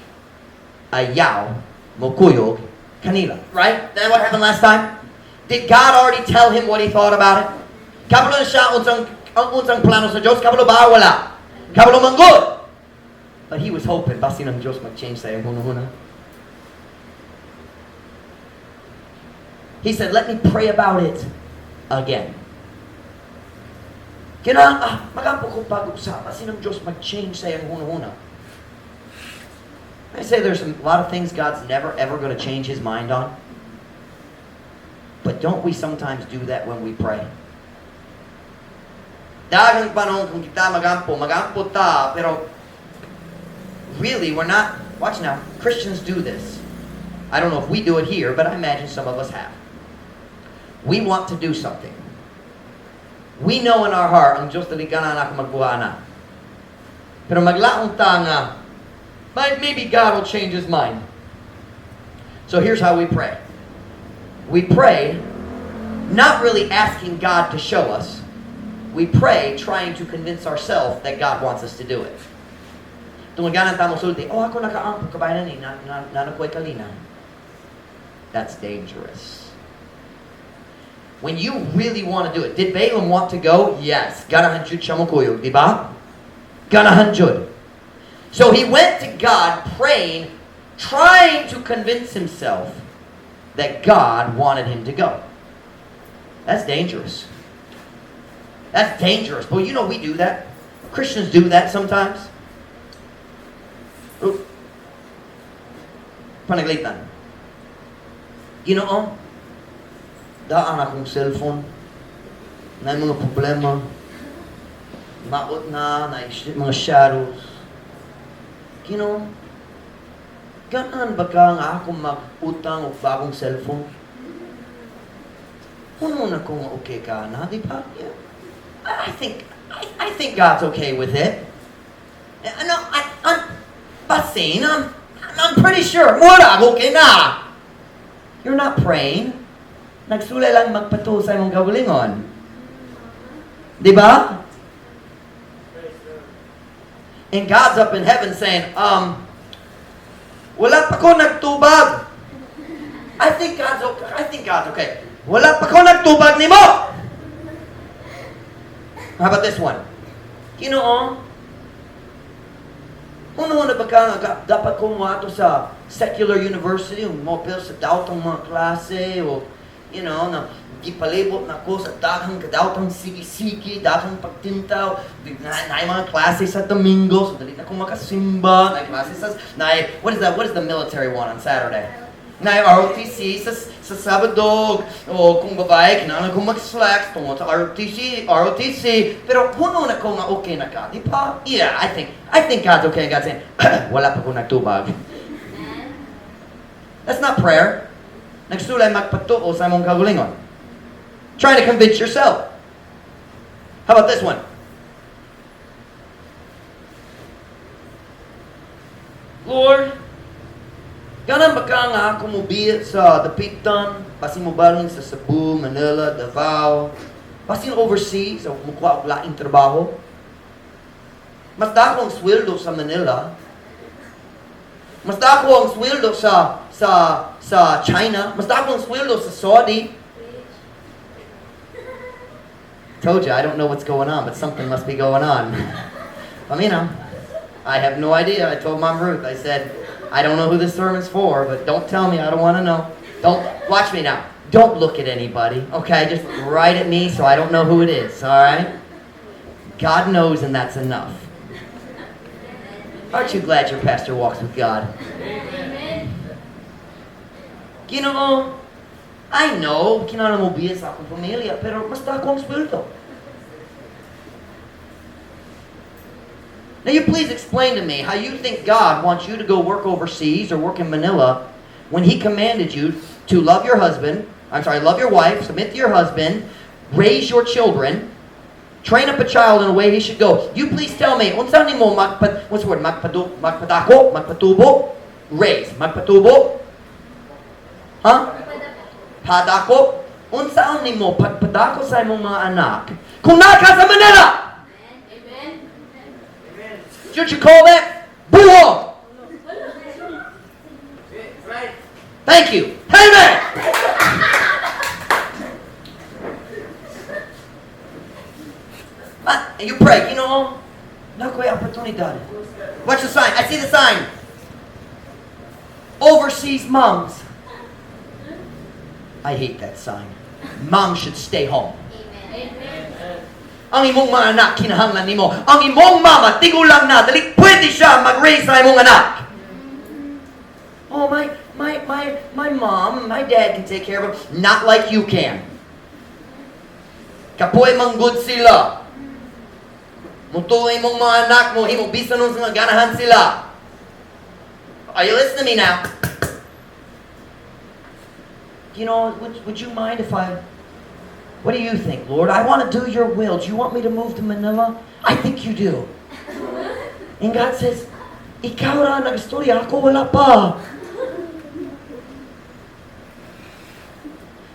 Ayaw mokuyog kanila. Right? That what happened last time? Did God already tell him what he thought about it? Kabalo na siya unsang ang unsang plano sa Diyos? Kabalo ba? Wala. Kabalo man gud. But he was hoping, basin ang Diyos mag-change sa iyong hunahuna. He said, "Let me pray about it again." Kina, magampo ko pag-usap, basin ang Diyos mag-change sa iyong hunahuna. I say there's a lot of things God's never ever going to change his mind on. But don't we sometimes do that when we pray? Daghang panahon kung kita magampo, magampo ta, pero really we're not, watch now, Christians do this. I don't know if we do it here, but I imagine some of us have. We want to do something. We know in our heart, ang Diyos dili ganahan ako magbuhat ana. Pero maglaong ta nga, maybe God will change his mind. So here's how we pray. We pray not really asking God to show us. We pray trying to convince ourselves that God wants us to do it. Tungod ganahan ta mosulti, "Oh, ako nakaampo, kabay na ni, na, na, kalinaw." That's dangerous. When you really want to do it, did Balaam want to go? Yes. Ganahan jud siya mokuyog, di ba? Ganahan jud. So he went to God praying, trying to convince himself that God wanted him to go. That's dangerous. That's dangerous. But you know we do that. Christians do that sometimes. Oop. Panaglitan. "Ginoo, daan akong cellphone. Na mga problema. Maot na, na mga shadows. Ginoo, Ganahan ba ka nga ako mag-utang og bagong cellphone? Huno na ko nga okay ka na, di ba? Yeah. I think God's okay with it. Ano, I'm basin, I'm pretty sure. Mura, okay na. You're not praying. Nagsulay lang magpatuo sa imong kaugalingon. Di ba? And God's up in heaven saying, "Wala pa ko nagtubag." I think God's okay. I think God's okay. Wala pa ko nagtubag nimo. How about this one? Ginoo, huno na ba ka nga dapat ko moadto sa secular university o moapil sa daotang mga klase o na gipalibot na ko sa daghang kadaotang sige-sige, daghang pagtintaw, na mga klase sa Domingo, so dali na ko makasimba, na klase sa, na, what is that, what is the military one on Saturday? Na ROTC sa Sabado, o kung babae, kinahanglan kong mag-slacks tungod sa ROTC, ROTC, pero huno na ko nga okay na ka, di ba? Yeah, I think God's okay, and God's saying, "Wala pa ko nagtubag." That's not prayer. Nagsulay magpatuo sa imong kaugalingon. Trying to convince yourself. How about this one? Lord, ganahan ba ka nga ako mobiya sa Dapitan, basin mobalhin sa Cebu, Manila, Davao, basin overseas, o mukuha og laing trabaho? Mas dako ang sweldo sa Manila. Mas dako ang sweldo sa China. Mas dako ang sweldo sa Saudi. Told you, I don't know what's going on, but something must be going on. I mean, I have no idea. I told Mom Ruth, I said, "I don't know who this sermon's for, but don't tell me. I don't want to know." Don't, watch me now. Don't look at anybody, okay? Just look right at me so I don't know who it is, all right? God knows, and that's enough. Aren't you glad your pastor walks with God? Amen. Ginoo, I know, kinahanglan mobiya sa akong pamilya, pero mas dako ang sweldo. Now you please explain to me how you think God wants you to go work overseas or work in Manila when He commanded you to love your husband, I'm sorry, love your wife, submit to your husband, raise your children, train up a child in the way he should go. You please tell me, unsa nimo magpad, what's the word, magpadu, magpadako, magpatubo, raise, magpatubo, huh? Padako. Unsaon nimo pagpadako sa imong mga anak kung naa ka sa Manila? Amen. Should you call that buhong? Right. Thank you. Amen. And you pray, naa ko'y oportunidad. Watch the sign. I see the sign. Overseas moms. I hate that sign. Mom should stay home. Amen. Ang imong mga anak, kinahanglan nimo. Ang imong mama, tigulang na, dali pwede siya mag-raise sa imong anak. "Oh, my mom, my dad can take care of them." Not like you can. Kapoy manggod sila. Mutuo imong mga anak mo, himo bisan unsa nga ganahan sila. Are you listening to me now? Would you mind if I... What do you think, Lord? I want to do your will. Do you want me to move to Manila? I think you do. And God says, "Ikaw ra nagstorya, ako wala pa."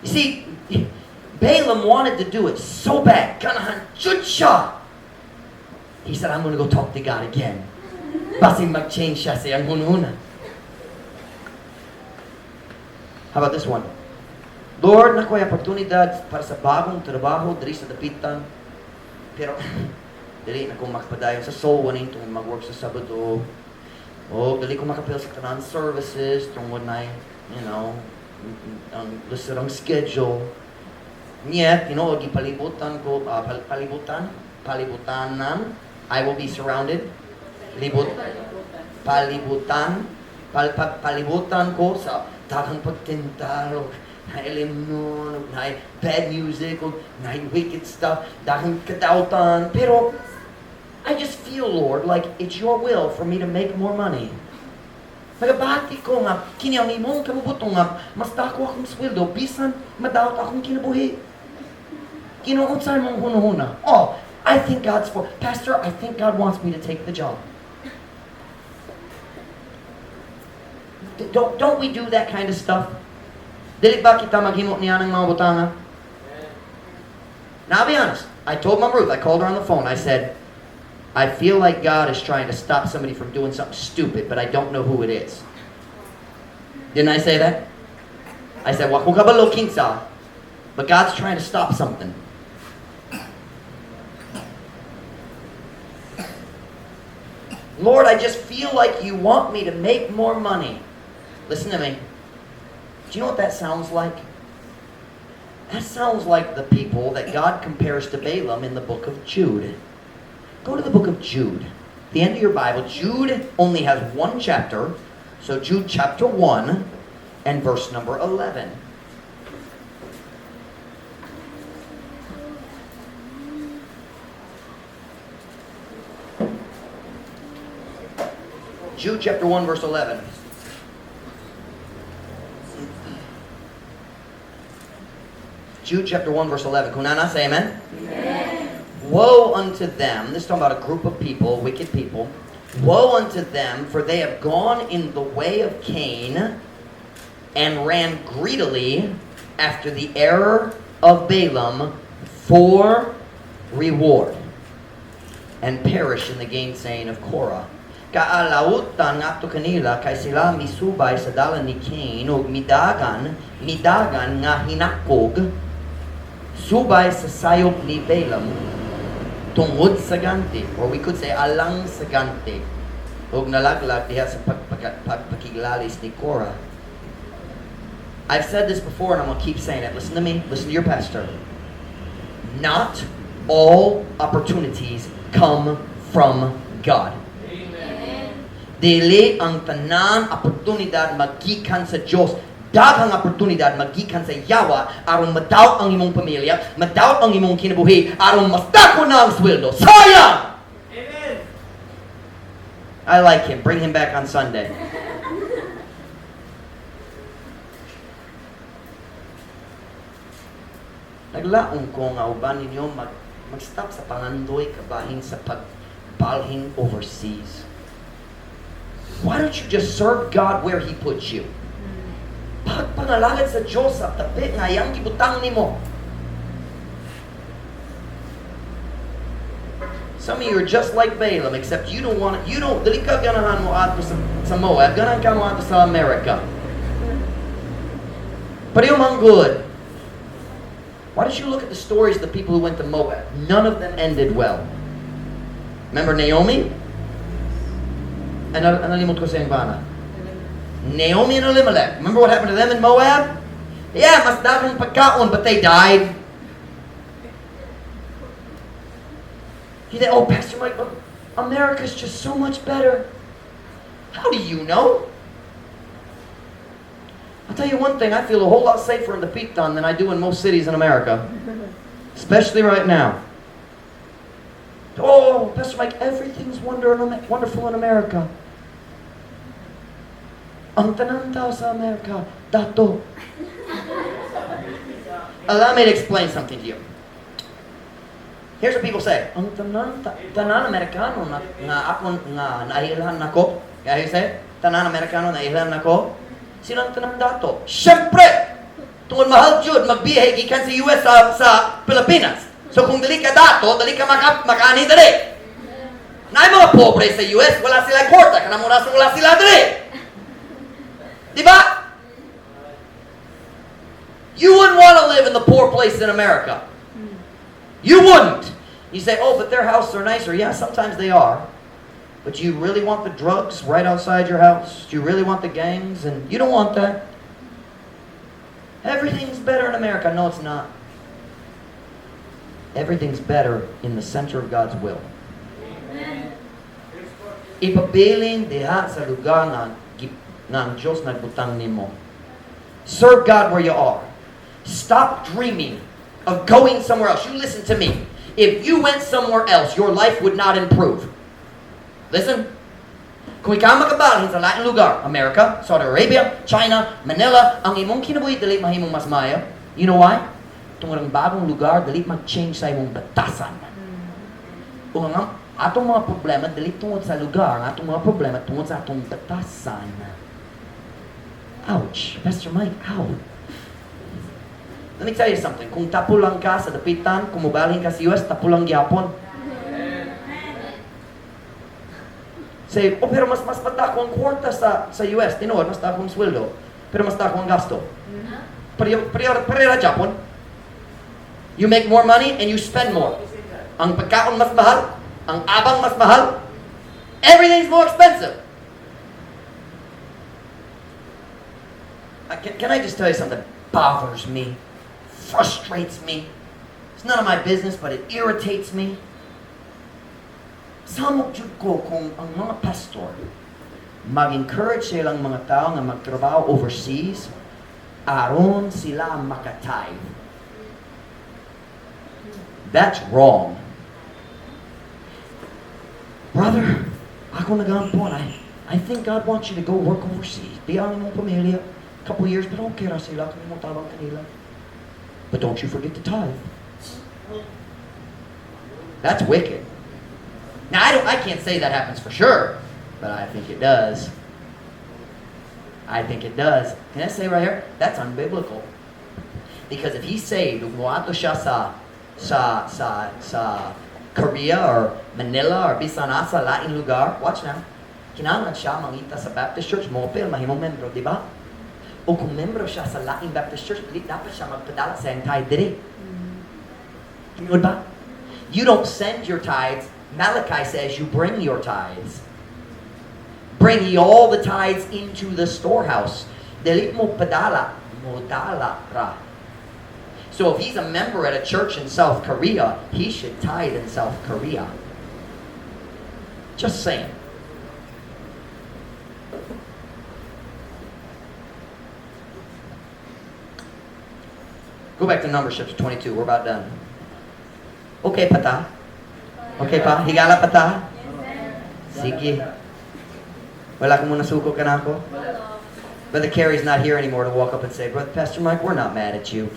You see, Balaam wanted to do it so bad. Ganahan jud siya. He said, "I'm going to go talk to God again. Basin mag-change siya sa iyang hunhuna." How about this one? Lord, naa ko'y oportunidad para sa bagong trabaho diri sa Dapitan. Pero dili na ko makapadayon sa soul winning tungod mag-work sa Sabado. O dili ko makapil sa tanan services tungod na, ang lisod ang schedule. Yet, gipalibutan ko, palibutan, palibutanan, I will be surrounded. Libut, palibutan, pal, pa, palibutan ko sa daghang pagtintal, o nailimnon, o naay bad music, o naay wicked stuff, daghang kadautan. Pero, I just feel, Lord, like it's your will for me to make more money. Nagabati ko nga, kini ang imong kabubutong nga, mas dako akong sweldo, bisan madaot akong kinabuhi. Ginoo, unsay mong hunahuna? Oh, I think God's for, Pastor, I think God wants me to take the job. Don't we do that kind of stuff? Dili ba kita maghimo niya ng mga butanga? Now, I'll be honest. I told Mom Ruth, I called her on the phone. I said, "I feel like God is trying to stop somebody from doing something stupid, but I don't know who it is." Didn't I say that? I said, "Wa ko kabalo kinsa, but God's trying to stop something." Lord, I just feel like you want me to make more money. Listen to me. Do you know what that sounds like? That sounds like the people that God compares to Balaam in the book of Jude. Go to the book of Jude. The end of your Bible. Jude only has one chapter. So Jude chapter 1 and verse number 11. Jude chapter 1 verse 11. Jude chapter 1 verse 11. Kung naa na, say amen. Amen. Woe unto them. This is talking about a group of people, wicked people. Woe unto them, for they have gone in the way of Cain and ran greedily after the error of Balaam for reward, and perish in the gainsaying of Korah. Kaalautan ngadto kanila kay sila misubay sa dalan ni Cain ug midagan nga hinakog subay sa sayop ni Balaam tungod sa ganti, or we could say alang sa ganti, ug nalaglag diha sa pagpakiglalis ni Korah. I've said this before and I'm going to keep saying it. Listen to me. Listen to your pastor. Not all opportunities come from God. Amen. Dili ang tanan oportunidad magikan sa Dios. Daghang oportunidad magikan sa yawa aron madaot ang imong pamilya, madaot ang imong kinabuhi, aron mas dako na ang sweldo. Sayang! Amen. I like him. Bring him back on Sunday. Naglaom ko nga uban ninyo mag-stop sa pangandoy kabahin sa pagbalhin overseas. Why don't you just serve God where He puts you? Pagpangalagad sa Diyos sa dapit nga iyang gibutang nimo. Some of you are just like Balaam, except you don't want it. You don't, dili ka ganahan mo ato sa Moab, ganahan ka mo ato sa America. Pareho man good. Why don't you look at the stories of the people who went to Moab? None of them ended well. Remember Naomi? Ano, nalimot ko sa iyang bana? Naomi and Elimelech. Remember what happened to them in Moab? Yeah, mas daghang pagkaon, but they died. You think, "Oh, Pastor Mike, America's just so much better." How do you know? I'll tell you one thing, I feel a whole lot safer in Dapitan than I do in most cities in America. Especially right now. "Oh, Pastor Mike, everything's wonderful in America. Ang tanan tao sa Amerika, dato." Allow me to explain something to you. Here's what people say. Ang tanan Amerikano na, nga ako nga nailhan nako. Kaya you say, tanan Amerikano na nailhan nako. Silang tanan dato. Siyempre! Tungod mahal jud magbiyahe gikan sa US sa Pilipinas. So kung dili ka dato, dili ka makaani dali. Naay mga pobre sa US, wala sila kwarta, kanang oras wala sila dali. Di ba? You wouldn't want to live in the poor place in America. You wouldn't. You say, "Oh, but their houses are nicer." Yeah, sometimes they are. But do you really want the drugs right outside your house? Do you really want the gangs? And you don't want that. Everything's better in America. No, it's not. Everything's better in the center of God's will. Amen. Ipabilin diha sa lugar nga ang Diyos nagbutang nimo. Serve God where you are. Stop dreaming of going somewhere else. You listen to me. If you went somewhere else, your life would not improve. Listen. Kung ikaw makabalhin sa laing lugar, America, Saudi Arabia, China, Manila, ang imong kinabuhi dili mahimong mas maayo. You know why? Tungod ang bagong lugar dili mag-change sa imong batasan. Ug ang atong mga problema dili tungod sa lugar, ang atong mga problema tungod sa atong batasan. Ouch. Pastor Mike, ow. Let me tell you something. Kung tapulang ka sa dapitan, kung mobalhin ka sa US, tapulang gyapon. Say, "Oh, pero mas matako ang kwarta sa US." Tinuod, mas dako ang sweldo. Pero mas dako ang gasto. Pareho, pareho, pareho gyapon. You make more money and you spend more. Ang pagkaon mas mahal, ang abang mas mahal. Everything's more expensive. Can I just tell you something that bothers me, frustrates me? It's none of my business, but it irritates me. Samok jud ko kung ang mga pastor mag-encourage silang mga tao nga magtrabaho overseas aron sila maka-tithe. That's wrong. "Brother, ako nagaampo, I think God wants you to go work overseas. Di ang imong pamilya. Couple years, pero okay ra sila kung imong tabang kanila. But don't you forget to tithe." That's wicked. Now, I can't say that happens for sure, but I think it does. I think it does. Can I say right here? That's unbiblical. Because if he's saved, moadto siya sa Korea or Manila or bisan asa laing lugar, watch now, kinahanglan siya mangita sa Baptist Church, moapil, mahimong membro, di ba? O kung membro siya sa laing Baptist Church, dili dapat siya magpadala sa iyang tithe diri. Tinuod ba? You don't send your tithes. Malachi says you bring your tithes. "Bring ye all the tithes into the storehouse." Dili mo padala, mo dala ra. So if he's a member at a church in South Korea, he should tithe in South Korea. Just saying. Go back to Numbers chapter 22. We're about done. Okay pa ta? Okay pa? Higala pa ta? Sige. Wala ko muna suko ka na ako? Brother Kerry's not here anymore to walk up and say, "Brother Pastor Mike, we're not mad at you."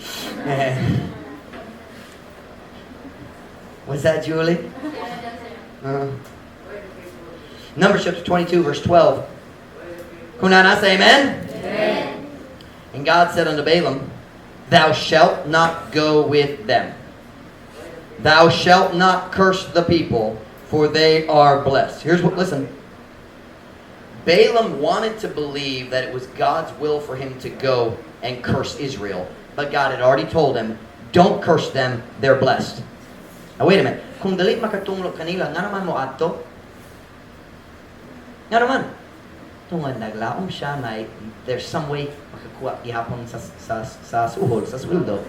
Was that Julie? Numbers chapter 22, verse 12. Kung naa na, say amen. Amen. And God said unto Balaam, "Thou shalt not go with them. Thou shalt not curse the people, for they are blessed." Here's what, listen. Balaam wanted to believe that it was God's will for him to go and curse Israel. But God had already told him, "Don't curse them, they're blessed." Now wait a minute. Kung dili makatunglo kanila, nga naman mo adto? Nga naman? Tungod naglaom siya na there's some way makakuha gihapon sa suhol, sa sweldo.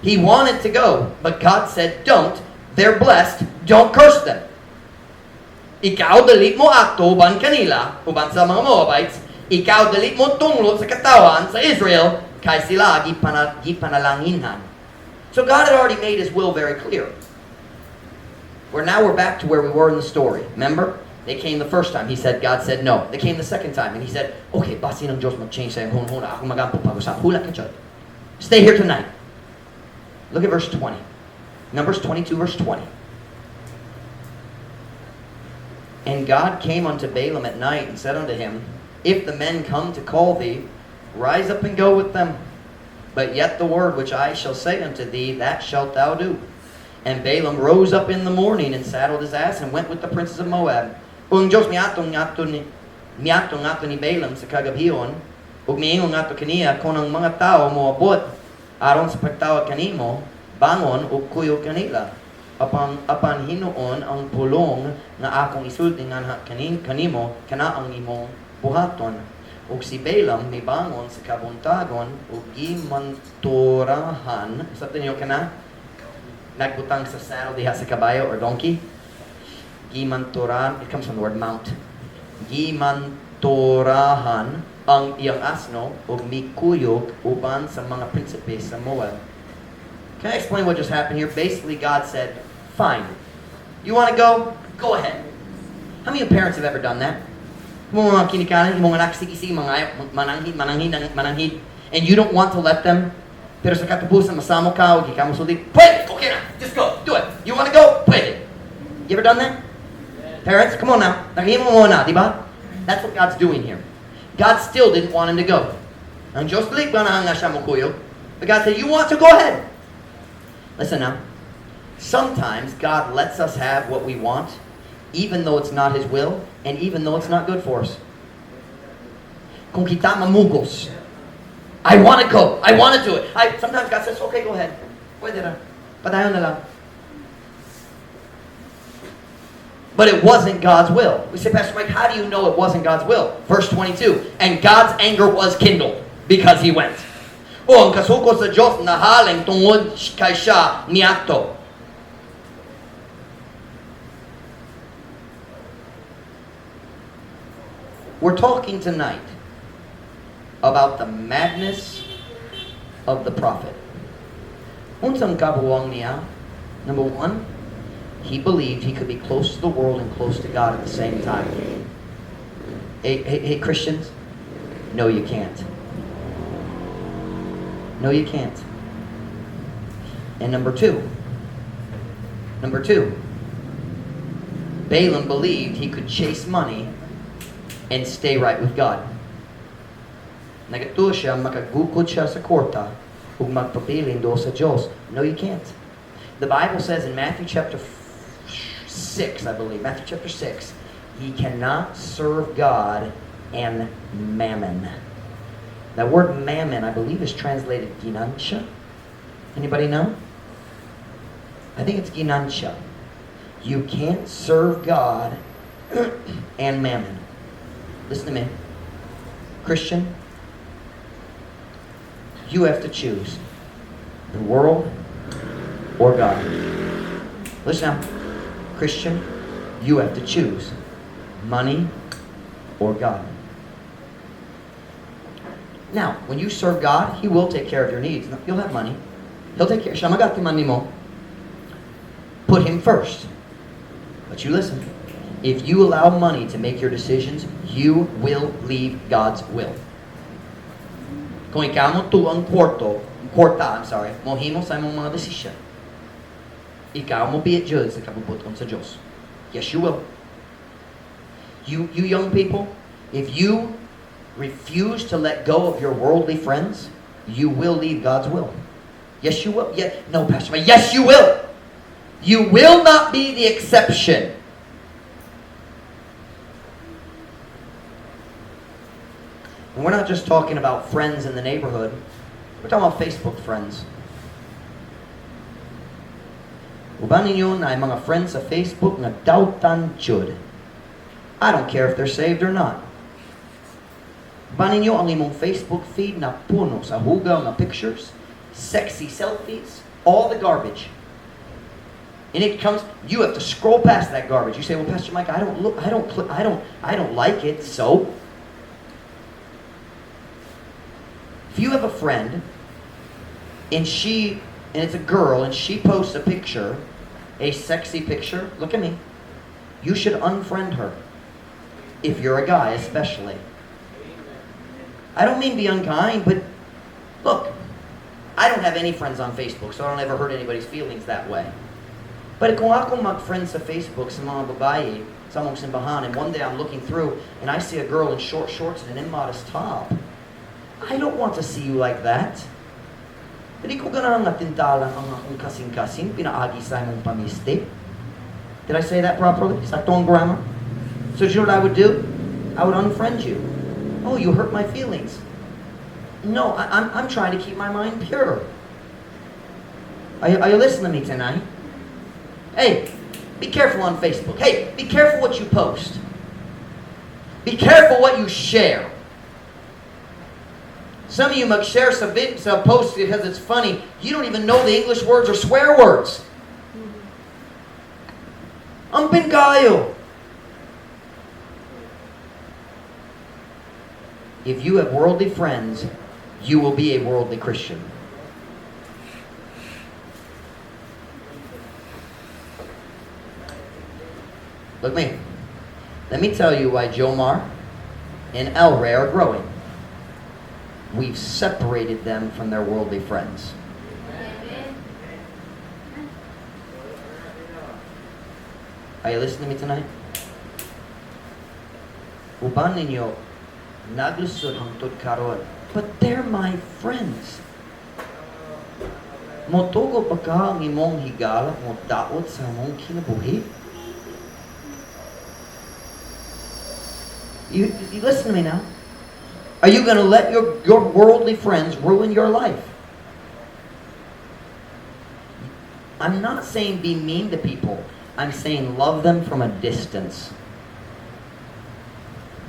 He wanted to go, but God said, "Don't. They're blessed. Don't curse them." Ikaw dili mo adto uban kanila, uban sa mga Moabites, ikaw dili mo tunglo sa katawan sa Israel, kay sila gipanalanginhan. So God had already made his will very clear. Where now we're back to where we were in the story. Remember? They came the first time. He said, God said no. They came the second time, and he said, "Okay, basin ang Diyos mag-change sa iyong hunhuna. Ako magampo pag-usap. Hula ka dyan. Stay here tonight." Look at verse 20. Numbers 22, verse 20. And God came unto Balaam at night and said unto him, "If the men come to call thee, rise up and go with them. But yet the word which I shall say unto thee, that shalt thou do." And Balaam rose up in the morning and saddled his ass and went with the princes of Moab. Ug ang Diyos miadto ngadto ni Balaam sa kagabhion ug miingon ngadto kaniya, "Kung ang mga tao moabot aron sa pagtawag kanimo, bangon ug kuyog kanila. Apan hinuon ang pulong nga akong isulti nganha kanimo kana ang imong buhaton." Ug si Balaam mibangon sa kabuntagon ug gimanturahan. Sa ninyo kana nagbutang sa saddle diha sa kabayo or donkey. Gimanturahan, it comes from the word mount. Gimanturahan ang iyang asno ug mikuyog uban sa mga prinsipe sa Moab. Can I explain what just happened here? Basically, God said, "Fine. You want to go? Go ahead. How many of parents have ever done that? Imong mga ginikanan, imong anak, sige, sige, mga mananghid, mananghid, mananghid, and you don't want to let them, pero sa katapusan, masamo ka, o ka mosulti, pwede, okay na, just go, do it. You want to go? Pwede. You ever done that? Parents, come on now. Nakahimo mo na, di ba? That's what God's doing here. God still didn't want him to go. Ang Diyos dili ba na nga siya mokuyog? But God said, "You want to? Go ahead." Listen now. Sometimes God lets us have what we want, even though it's not His will, and even though it's not good for us. Kung kita mamugos, I want to go. I want to do it. Sometimes God says, "Okay, go ahead. Pwede na. Padayon na lang." But it wasn't God's will. We say, "Pastor Mike, how do you know it wasn't God's will?" Verse 22, and God's anger was kindled because he went. Oh, ang kasuko sa Diyos nahaling tungod kay siya niadto. We're talking tonight about the madness of the prophet. Unsang kabuwang niya? Number one, he believed he could be close to the world and close to God at the same time. Hey, hey, hey, Christians, no, you can't. No, you can't. And number two, Balaam believed he could chase money and stay right with God. Nagatuo siya, makagukod siya sa kwarta, ug magpabilin duol sa Diyos. No, you can't. The Bible says in Matthew chapter 6, I believe, Matthew chapter 6, ye cannot serve God and mammon. That word mammon, I believe, is translated ginansya. Anybody know? I think it's ginansya. You can't serve God and mammon. Listen to me. Christian, you have to choose the world or God. Listen now. Christian, you have to choose money or God. Now, when you serve God, He will take care of your needs. You'll have money. He'll take care. Siya magatiman nimo. Put Him first. But you listen. If you allow money to make your decisions, you will leave God's will. Kung ikaw motuo ang kwarto, kwarta, I'm sorry, mohimo sa imong mga desisyon, ikaw mobiya jud sa kabubut-on sa Diyos. Yes, you will. You young people, if you refuse to let go of your worldly friends, you will leave God's will. Yes, you will. Yeah, no, Pastor, yes, you will. You will not be the exception. And we're not just talking about friends in the neighborhood. We're talking about Facebook friends. Uban ninyo naay mga friends sa Facebook nga dautan jud. I don't care if they're saved or not. Uban ninyo ang imong Facebook feed na puno sa hugaw nga pictures, sexy selfies, all the garbage. And it comes, you have to scroll past that garbage. You say, "Well, Pastor Mike, I don't look, I don't click, I don't like it," so? If you have a friend, and it's a girl, and she posts a picture, a sexy picture, look at me, you should unfriend her. If you're a guy, especially. I don't mean be unkind, but look, I don't have any friends on Facebook, so I don't ever hurt anybody's feelings that way. But kung ako mag-friend sa Facebook sa mga babae, sa among simbahan, and one day I'm looking through and I see a girl in short shorts and an immodest top, I don't want to see you like that. Dili ko ganahan nga tintalan ang akong kasing-kasing, pinaagi sa imong pamisti. Did I say that properly? Sakto ang grammar? So do you know what I would do? I would unfriend you. "Oh, you hurt my feelings." No, I'm trying to keep my mind pure. Are you listening to me tonight? Hey, be careful on Facebook. Hey, be careful what you post. Be careful what you share. Some of you mag-share sa post because it's funny. You don't even know the English words or swear words. Amping kaayo. If you have worldly friends, you will be a worldly Christian. Look at me. Let me tell you why Jomar and El Rey are growing. We've separated them from their worldly friends. Amen. Are you listening to me tonight? Uban ninyo, naglisod hangtod karon. But they're my friends. Motugo ba ka ang imong higala mo daot sa imong kinabuhi? You listen to me now. Are you going to let your worldly friends ruin your life? I'm not saying be mean to people. I'm saying love them from a distance.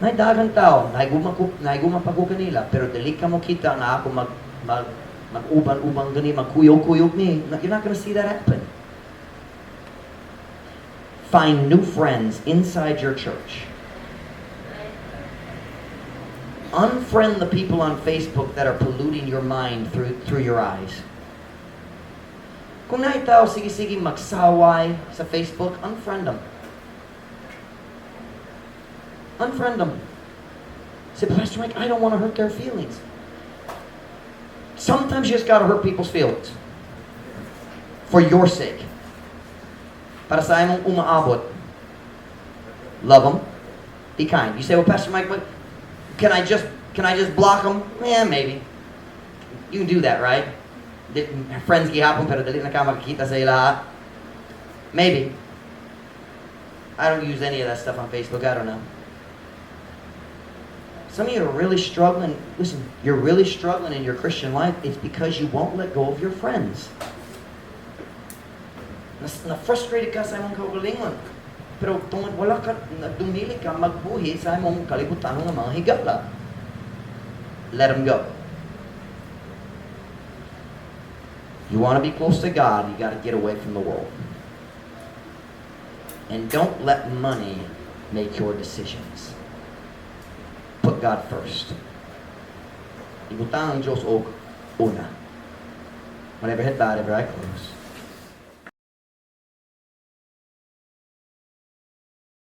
Nay daghang tao, naiguma pa ko kanila, pero dili ka mo kita nga ako mag-uban-uban gani, magkuyog-kuyog ni. You're not going to see that happen. Find new friends inside your church. Unfriend the people on Facebook that are polluting your mind through your eyes. Kung naay tao, sige-sige magsaway sa Facebook, unfriend them. Unfriend them. Say, "Pastor Mike, I don't want to hurt their feelings." Sometimes you just got to hurt people's feelings. For your sake. Para sa imong umaabot. Love them. Be kind. You say, "Well, Pastor Mike, but can I just block them?" Yeah, maybe. You can do that, right? Friends gihapon pero dili na ka makikita sa ila. Maybe. I don't use any of that stuff on Facebook. I don't know. Some of you are really struggling. Listen, you're really struggling in your Christian life. It's because you won't let go of your friends. Na-frustrated ka sa imong kaugalingon. Pero tungod wala ka, dumili ka magbuhi sa imong kalibutan ng mga higala. Let them go. You want to be close to God, you got to get away from the world. And don't let money make your decisions. Put God first. Ibutang ang Diyos og una. When every head bowed, every eye closed.